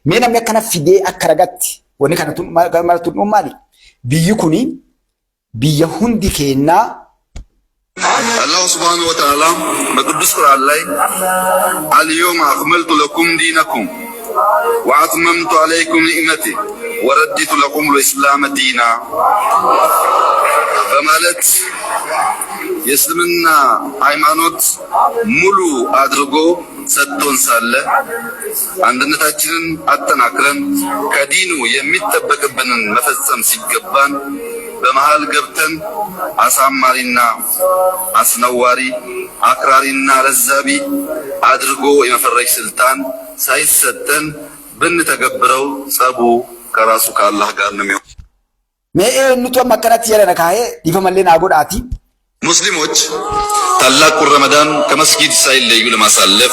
Mee namni akkana fidee akka ragatti wanni kana tun maal tun maali? Biyyi kuni biyya hundi keennaa አላሁ ስብሓነሁ ወተዓላ በቅዱስ ቁርአን ላይ አልየውመ አክመልቱ ለኩም ዲነኩም ወአትመምቱ ዐለይኩም ኒዕመቲ ወረዲቱ ለኩም ልእስላመ ዲና። በማለት የእስልምና ሃይማኖት ሙሉ አድርጎ ሰጥቶን ሳለ አንድነታችንን አጠናክረን ከዲኑ የሚጠበቅብንን መፈጸም ሲገባን በመሃል ገብተን አሳማሪና አስነዋሪ አክራሪና ረዛቢ አድርጎ የመፈረጅ ስልጣን ሳይሰጠን ብንተገብረው ጸቡ ከራሱ ከአላህ ጋር ነው የሚሆነው። Mee eenyutu amma akkanatti jala na kaa'ee dhiifamallee naa godhaati. ሙስሊሞች ታላቁን ረመዳን ከመስጊድ ሳይለዩ ለማሳለፍ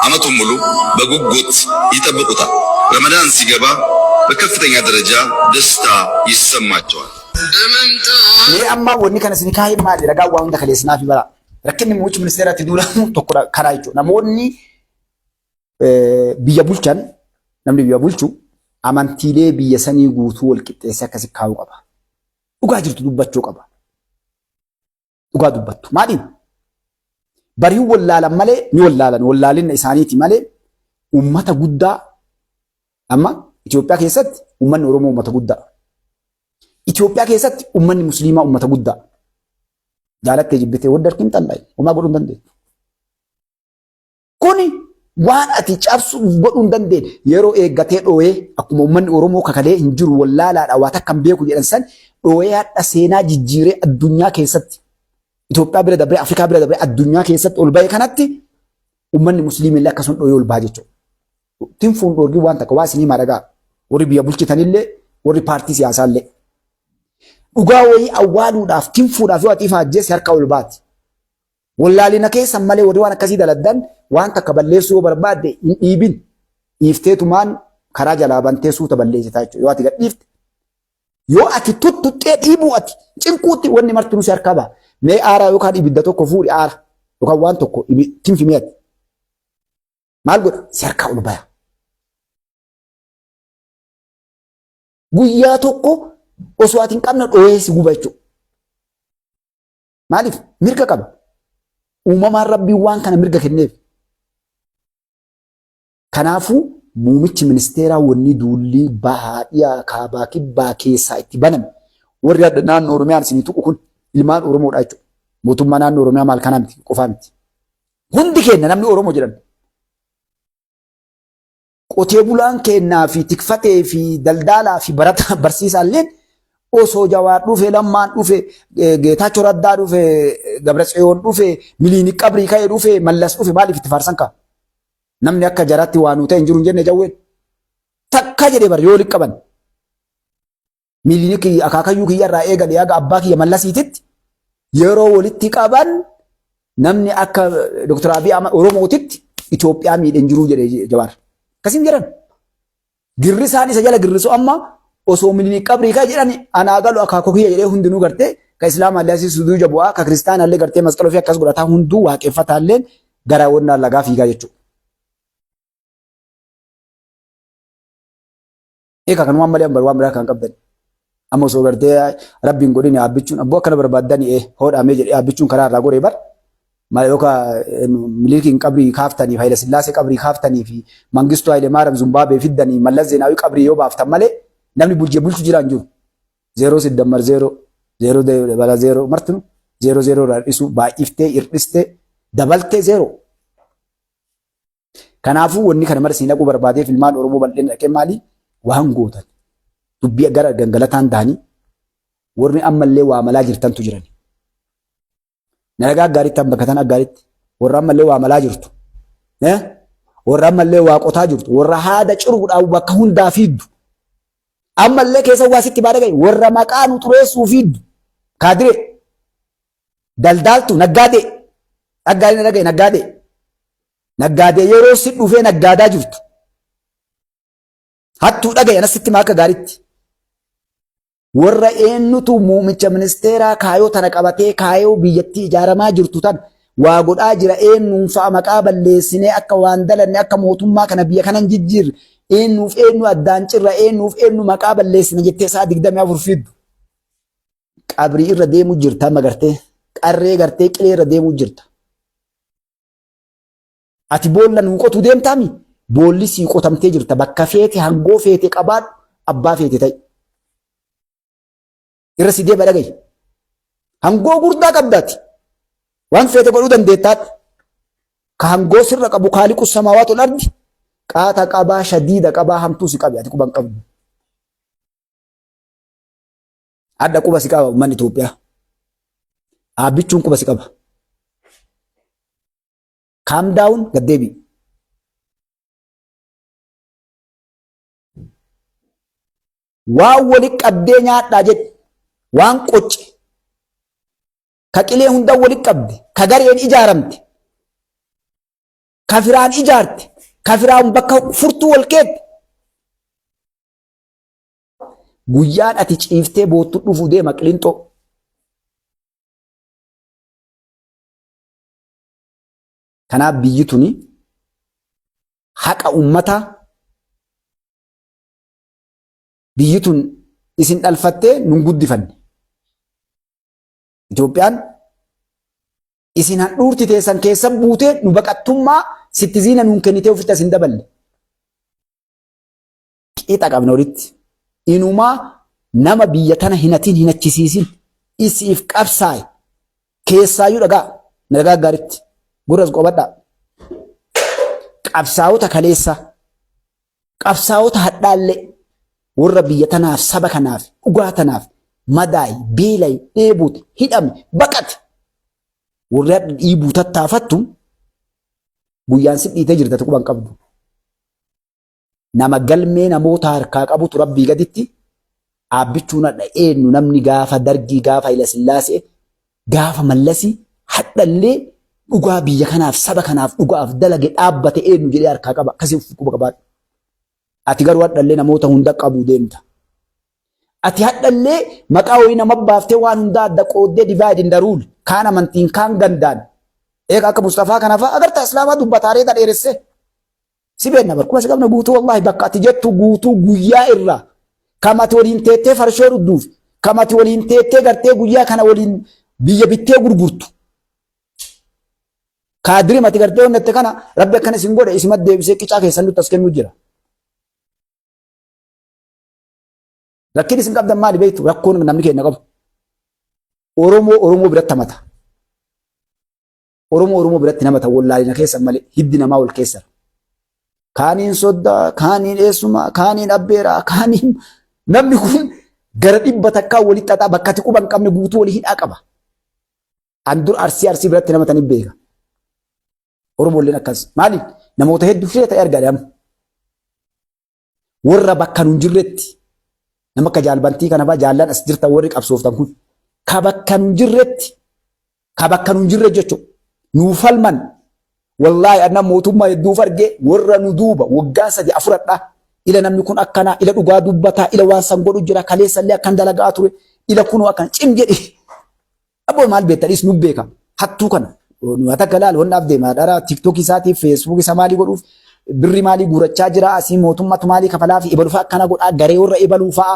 ዓመቱን ሙሉ በጉጉት ይጠብቁታል። ረመዳን ሲገባ በከፍተኛ ደረጃ ደስታ ይሰማቸዋል። Mee amma wanni kana isin kaa'ee maali? Ragaa waa hunda kaleessinaa fi bara. Rakkinni muummichi ministeeraatti duulamu tokko karaa jechuudha. Namoonni biyya bulchan, namni biyya bulchu amantiilee biyya sanii guutuu wal qixxeessee akkasi kaa'uu qaba. Dhugaa jirtu dubbachuu qaba. Dhugaa dubbattu. Maaliin? Bariin wallaalan malee ni wallaalan. Wallaalinna isaaniiti malee uummata guddaa amma Itoophiyaa keessatti uummanni Oromoo uummata guddaa. Itoophiyaa keessatti uummanni Musliimaa uummata guddaa. Jaalattee jibbitee waddarkiin xallaa'e homaa godhuu hin dandeettu. Kuni waan ati cabsu godhuu hin dandeenye yeroo eeggatee dhooyee akkuma uummanni Oromoo kakalee hin jiru wallaalaadha waa takka hin beeku jedhan san dhooyee hadha seenaa jijjiiree addunyaa keessatti Itoophiyaa bira dabree Afrikaa bira dabree addunyaa keessatti ol ba'e kanatti uummanni Musliimii illee akkasuma dhooyee ol ba'a jechuudha. Tinfuun dhoorgii waan takka waa isinii maragaa warri biyya bulchitanillee warri paartii siyaasaallee. Dhugaa wayii awwaaluudhaaf tinfuudhaaf yoo ati ifa ajjeesse harka ol baati. Wallaalina keessan malee warri waan akkasii daladdan waan takka balleessuu yoo barbaadde hin dhiibin. Dhiifteetumaan karaa jalaa bantee suuta balleessitaa jechuudha. Yoo ati gadhiifte. Yoo ati tuttuqxee dhiibuu ati cinquutti wanni marti nusi harkaa ba'a. Mee aaraa yookaan ibidda tokko fuudhi aara yookaan waan tokko tinfi mee ati. Maal godha? Si harkaa ol baya. Guyyaa tokko osoo ati hin qabne dhoohee si guba jechuudha. Maaliif? Mirga qaba. Uumamaan Rabbiin waan kana mirga kenneef. Kanaafuu muumichi ministeeraa wanni duulli bahaa dhiyaa kaabaa kibbaa keessaa itti baname warri adda naannoo Oromiyaan isinii tuqu kun ilmaan Oromoodha jechuudha. Mootummaa naannoo Oromiyaa maal kanaa miti qofaa miti. Hundi keenya namni Oromoo jedhan qotee bulaan keennaa fi tikfatee fi daldaalaa fi barataa barsiisaalleen osoo Jawaar dhufe, Lammaan dhufe, Geetaachoo Raddaa dhufe, Gabratsiyoon dhufe, Miliinik Qabrii ka'e dhufe, Mallas dhufe maaliif itti faarsan ka'a? Namni akka jaraatti waa nuu ta'e hin jiru hin jenne jawween. Takka jedhee bar yoo walitti qaban. Miliinik akaakayyuu kiyya irraa eegale haga abbaa kiyya Mallasiititti yeroo walitti qaban namni akka Dr. Abiy Ahmad Oromootitti Itoophiyaa miidhe hin jiru jedhe Jawaar. Akkasiin jedhan. Girrisaan isa jala girrisu amma osoo Minilik qabrii ka'e jedhan anaa galu akaakuu kiyya jedhee hundinuu gartee ka Islaamaa asii sujuuda bu'aa ka kiristaanaallee gartee masqala ofii akkas godhataa hunduu waaqeffataalleen gara wannaa lagaa fiigaa jechuudha. Egaa kanumaan malee waan biraa kan qabdan. Amma osoo gartee rabbiin godhin yaabbichuun abboo akkana barbaaddani ee hoodhaamee jedhee yaabbichuun karaa irraa goree bar. Maal yookaan Milikiin qabrii kaaftanii Hayila Sillaasee qabrii kaaftanii fi Mangistuu Haayile Maaram Zumbaabee fiddanii Mallas Zeenaawii qabrii yoo baaftan malee namni bulchee bulchu jiraan jiru. Zeeroo siddammar zeeroo zeeroo dabala zeeroo martinu zeeroo zeeroo irraa hir'isuu baay'iftee hir'istee dabaltee zeeroo. Kanaafuu wanni kana mara siin dhaquu barbaadeef ilmaan Oromoo bal'een dhaqee maali waan gootan dubbii gara gangalataan ta'anii warri ammallee waa malaa jirtantu jiran. Nalagaa gaariitti bakka tana gaariitti warra ammallee waa malaa jirtu. Warra ammallee waa qotaa jirtu. Warra haada ciruudhaan bakka hundaa fiiddu. Ammallee keessa waa sitti baadha gahe warra maqaa nu xureessuu fiiddu. Kaadiree daldaaltu naggaadee naggaadee naggaadee naggaadee naggaadee yeroo si dhufee naggaadaa jirtu. Hattuu dhagaye anas sitti maaka gaariitti. Warra eenyutu muumicha ministeeraa kaayoo tana qabatee kaayoo biyyattii ijaaramaa jirtu tan waa godhaa jira eenyuun fa'a maqaa balleessinee akka waan dalanne akka mootummaa kana biyya kanan jijjiirre eenyuuf eenyu addaan cirra eenyuuf eenyu maqaa balleessine jettee sa'a 24 fiddu. Qabrii irra deemuu jirta amma gartee qarree gartee qilee irra deemuu jirta. Ati boolla nuu qotuu deemtaami? Boolli sii qotamtee jirta. Bakka feete hangoo feete qabaadhu abbaa feete ta'i. Irra si deema dhaga'i. Hangoo gurdaa qabdaati. Waan feete godhuu dandeettaadha. Ka hangoo sirra qabu kaaliqu samaawaatu wal ardi qaata qabaa shadiida qabaa hamtuu si qabe ati quban qabdu. Adda quba si qaba uummanni Itoophiyaa. Aabbichuun quba si qaba. Calm down gad deebi'i. Waan wali qabdee nyaadhaa jedhi. Waan qocce. Ka qilee hunda wali qabde. Ka gareen ijaaramte. Ka firaan ijaarte. Ka firaan bakka furtuu wal keette. Guyyaan ati ciiftee boottu dhufu deema qilinxoo. Kanaaf biyyi tuni haqa ummataa biyyi tun isin dhalfattee nun guddifanne. Itoophiyaan isin handhuurti teessan keessa buutee nu baqattummaa sittiziina nuun kennitee ofitti as hin daballe. Qixa qabna walitti. Inumaa nama biyya tana hin hatin hin achisiisin isiif qabsaa'e keessaayyuu dhagaa na dhagaa gaaritti gurras qobadhaa. Qabsaa'ota kaleessaa qabsaa'ota hadhaallee warra biyya tanaaf saba kanaaf dhugaa tanaaf madaa'e beela'e dheebute hidhame baqate warri hadha dhiibuu tattaafattu guyyaan si dhiitee jirta quban qabdu. Nama galmee namoota harkaa qabutu rabbii gaditti Aabbichuun hadha eenyu namni gaafa dargii gaafa Hayilasillaasee gaafa mallasii hadhallee dhugaa biyya kanaaf saba kanaaf dhugaaf dalage dhaabbate eenyu jedhee harkaa qaba akkasii of quba qabaadhu. Ati garuu hadhallee namoota hunda qabuu deemta. Ati hadhallee maqaa wayii nama baaftee waan hundaa adda qooddee divide in the rule kaan amantiin kaan gandaan. Eega akka Mustafaa kana fa'a agarta Islaamaa dubbataa reeta dheeressee. Si beenna bar kuma si qabna guutuu wallaahi bakka ati jettu guutuu guyyaa irraa kam ati waliin teettee farshoo dhugduuf kam ati waliin teettee gartee guyyaa kana waliin biyya bittee gurgurtu. Kaadiri mati gartee onnette kana rabbi akkana isin godhe isimat deebisee qicaa keessan nutti as kennuu jira. Rakkin isin qabdan maali beektu rakkoon namni keenya qabu. Oromoo Oromoo biratti hamata. Oromoo Oromoo biratti nama ta'u wallaalina keessan malee hiddi namaa wal keessa. Kaaniin soddaa, kaaniin eessumaa, kaaniin abbeeraa, kaaniin namni kun gara dhibba takkaa walitti xaxaa bakka ati quba hin qabne guutuu walii hidhaa qaba. An dur arsii arsii biratti nama tani beeka. Oromoolleen akkas. Maaliif namoota hedduu fira ta'e argaa amma. Warra bakka nun jirretti nama akka jaalbantii kana fa'aa jaallan as jirtan warri qabsooftan kun ka bakka nun jirretti ka bakka nun jirre jechuudha. Nuu falman wallaahi anna mootummaa hedduuf argee warra nu duuba waggaa sadi afuradha ila namni kun akkanaa ila dhugaa dubbataa ila waan san godhu jira kaleessallee akkan dalagaa ture ila kunoo akkan cim jedhi Aboo maal beekta dhiis nu beeka. Hattuu kana. Nu takka laal wannaaf deema dhara tiktok isaatiif feesbuuk isa maalii godhuuf birri maalii guurachaa jira asii mootummatu maalii kafalaa fi ebalu fa'a akkana godhaa garee warra ebaluu fa'a.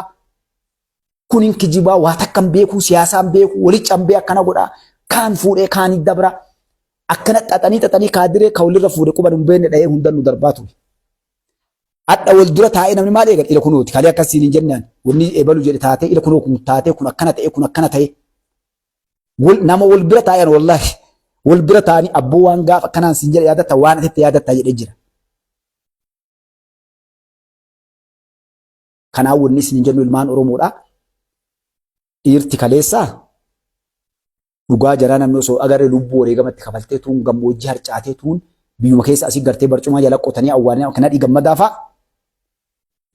Kun hin kijibaa waa takka hin beekuu siyaasaa hin beekuu wali cambee akkana godhaa kaan fuudhee kaan dabra akkana xaxanii xaxanii kaadiree ka walirra fuudhe quban hin beekne dha'ee hundan nu darbaa ture. Hadha wal dura taa'ee namni maal eegan ila kunooti kalee akkas siin hin jennaan wanni ebalu jedhe taatee ila kunoo kun taatee kun akkana ta'e kun akkana ta'e. Wal nama wal bira taa'an wallaahi wal bira taa'anii abboo waan gaafa akkanaan siin jedhe yaadatta waan asitti yaadatta jedhee jira. Kanaaf wanni isin jennu ilmaan Oromoodha. Dhiirti kaleessaa Dhugaa jaraa namni osoo agarre lubbuu wareegamatti kafaltee tuun gammoojjii harcaatee tuun biyyuma keessa asii gartee barcumaa jala qotanii awwaalanii akka nadhii gammadaa fa'a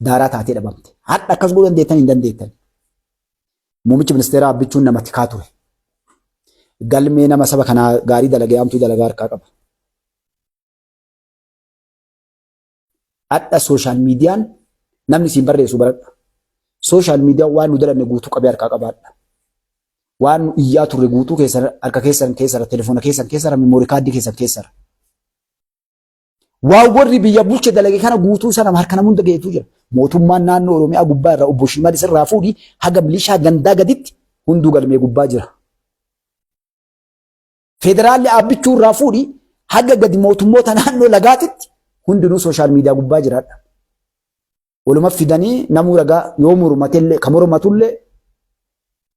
daaraa taatee dhabamte. Hadha akkas godhuu dandeettan hin dandeettan. Muummichi ministeeraa Abbichuun nama tikaa ture. Galmee nama saba kanaa gaarii dalagee hamtuu dalagaa harkaa qaba. Hadha sooshaal miidiyaan namni siin barreessu baradha. Sooshaal miidiyaan waan nu dalanne guutuu qabee harkaa qabaadha. Waan nu iyyaa turre guutuu keessan harka keessan keessara, telefoona keessan keessara, memoori kaardii keessan keessara. Waan warri biyya bulche dalage kana guutuu sana harka nama hunda geetuu jira. Mootummaan naannoo Oromiyaa gubbaa irraa obbo Shimallis irraa fuudhi haga milishaa gandaa gaditti hunduu galmee gubbaa jira. Federaalli Aabbichuu irraa fuudhi haga gadi mootummoota naannoo lagaatitti hundinuu sooshaal miidiyaa gubbaa jiraadha. Waluma fidanii namuu ragaa yoo mormatellee ka mormatullee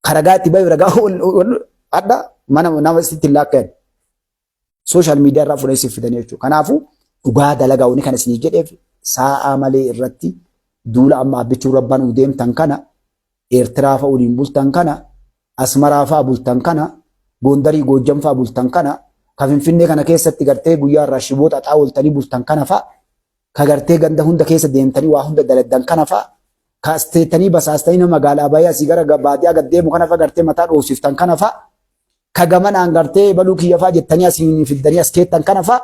ka ragaa itti bayu ragaa Hadha mana nama sitti hin laakkayan. Social media irraa fuudhanii siif fidanii jechuudha. Kanaafuu dhugaa dalagaa wani kana isiniif jedheef saa'aa malee irratti duula amma abbichuu rabban deemtan kana, Eertiraa fa'a waliin bultan kana, Asmaraa fa'a bultan kana, Goondarii Goojjam fa'a bultan kana, ka Finfinnee kana keessatti gartee guyyaa irraa shiboo xaxaa ooltanii bultan kana fa'a, ka gartee ganda hunda keessa deemtanii waa hunda daladdan kana fa'a, ka as teettanii basaastanii nama magaalaa bahee asii gara baadiyaa gad deemu kana fa'a gartee mataa dhoofsiftan kana fa'a, ka gamanaan gartee baluu kiyya fa'a jettanii asiin fiddanii as keettan kana fa'a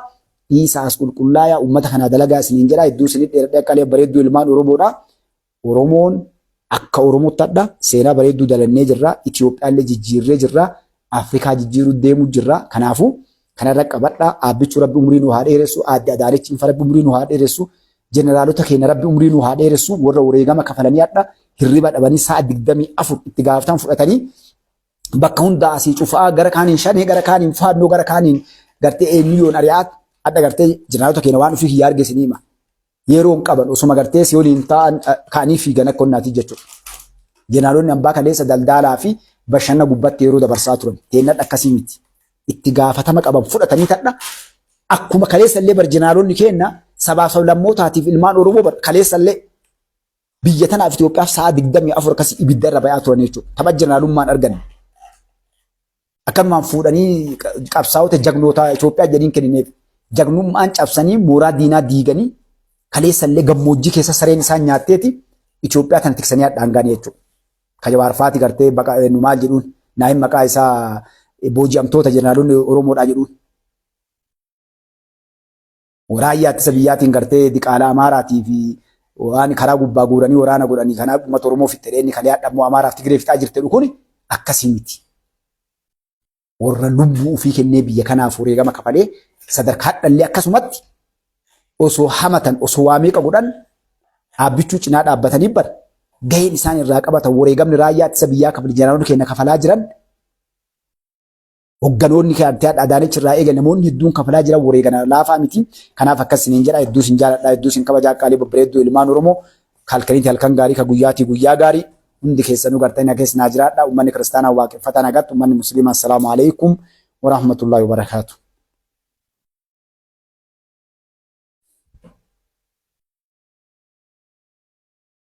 dhiisaa, as qulqullaayaa, uummata kanaa dalagaa isiniin jedha. Hedduu isinit dheeradhee akka bareedduu ilmaan Oromoodha. Oromoon akka Oromootti hadha seenaa bareedduu dalannee jirra. Itoophiyaallee jijjiirree jirra. Afrikaa jijjiiruu deemuu jirra. Kanaafuu kanarra qabadha. Aabbichuu Rabbi umrii nu haa dheeressu. Aadde Adaanech Infa Rabbi umrii nu haa dheeressu. Jeneraalota keenya Rabbi umrii nu haa dheeressu. Warra wareegama kafalanii hadha hirriba dhabanii sa'a 24 itti gaafatan fudhatanii bakka hundaa asii cufaa gara kaaniin shanee, gara kaaniin faannoo, gara kaaniin gartee eenyuyyoon ari'aat hadha gartee jeneraalota keenya waan ofii kiyyaa arge isinii hima. Yeroo hin qaban, osuma gartee si waliin taa'an ka'anii fiigan akka onnaatii jechuudha. Jenaalonni hambaa kaleessa daldaalaa fi bashannana gubbatti yeroo dabarsaa turan. Teennadha akkasii miti. Itti gaafatama qaban fudhatanii tadha. Akkuma kaleessa illee bar jenaalonni keenna sabaaf sablammootaatiif ilmaan Oromoo bar kaleessa illee biyya tanaaf Itoophiyaaf sa'a 24 akkasii ibidda irra bayaa turan jechuudha. Tapha jenaalummaan arganne. Akkanumaan fuudhanii qabsaa'ota jagnoota Itoophiyaa jedhiin kennineef. Jagnummaan cabsanii mooraa diinaa diiganii kaleessa illee gammoojjii keessa sareen isaan nyaatteeti Itoophiyaa tana tiksanii hadhaan gaanii jechuudha. Ka Jawaar faati gartee baqa nu maal jedhuun naayin maqaa isaa booji'amtoota jeneraalonni Oromoodhaa jedhuun. Raayyaa ittisa biyyaatiin gartee diqaalaa Amaaraatii fi waan karaa gubbaa guuranii waraana godhanii kanaaf uummata Oromoo fixxe inni kalee hadha immoo Amaaraaf Tigree fixaa jirte kun akkasii miti. Warra lubbuu ofii kennee biyya kanaaf wareegama kafalee sadarkaa hadhallee akkasumatti osoo hamatan, osoo waa meeqa godhan dhaabbichuu cinaa dhaabbatanii bar gaheen isaan irraa qabatan, wareegamni raayyaa ittisa biyyaa kafale, jeneraalonni keenya kafalaa jiran, hogganoonni adda Adaanech irraa eegan, namoonni hedduun kafalaa jiran wareegana laafaa miti. Kanaaf akkas isiniin jedha, hedduu isin jaaladha, hedduu isin kabajaa, qaalii babbareedduu ilmaan Oromoo, halkaniiti halkan gaarii, ka guyyaatii guyyaa gaarii, hundi keessanuu gartanii na keessa naa jiraadha. Uummanni kiristaanaa waaqeffataa nagaatti, uummanni musliimaa assalaamu alaikum warahmatullahi wabarakaatu.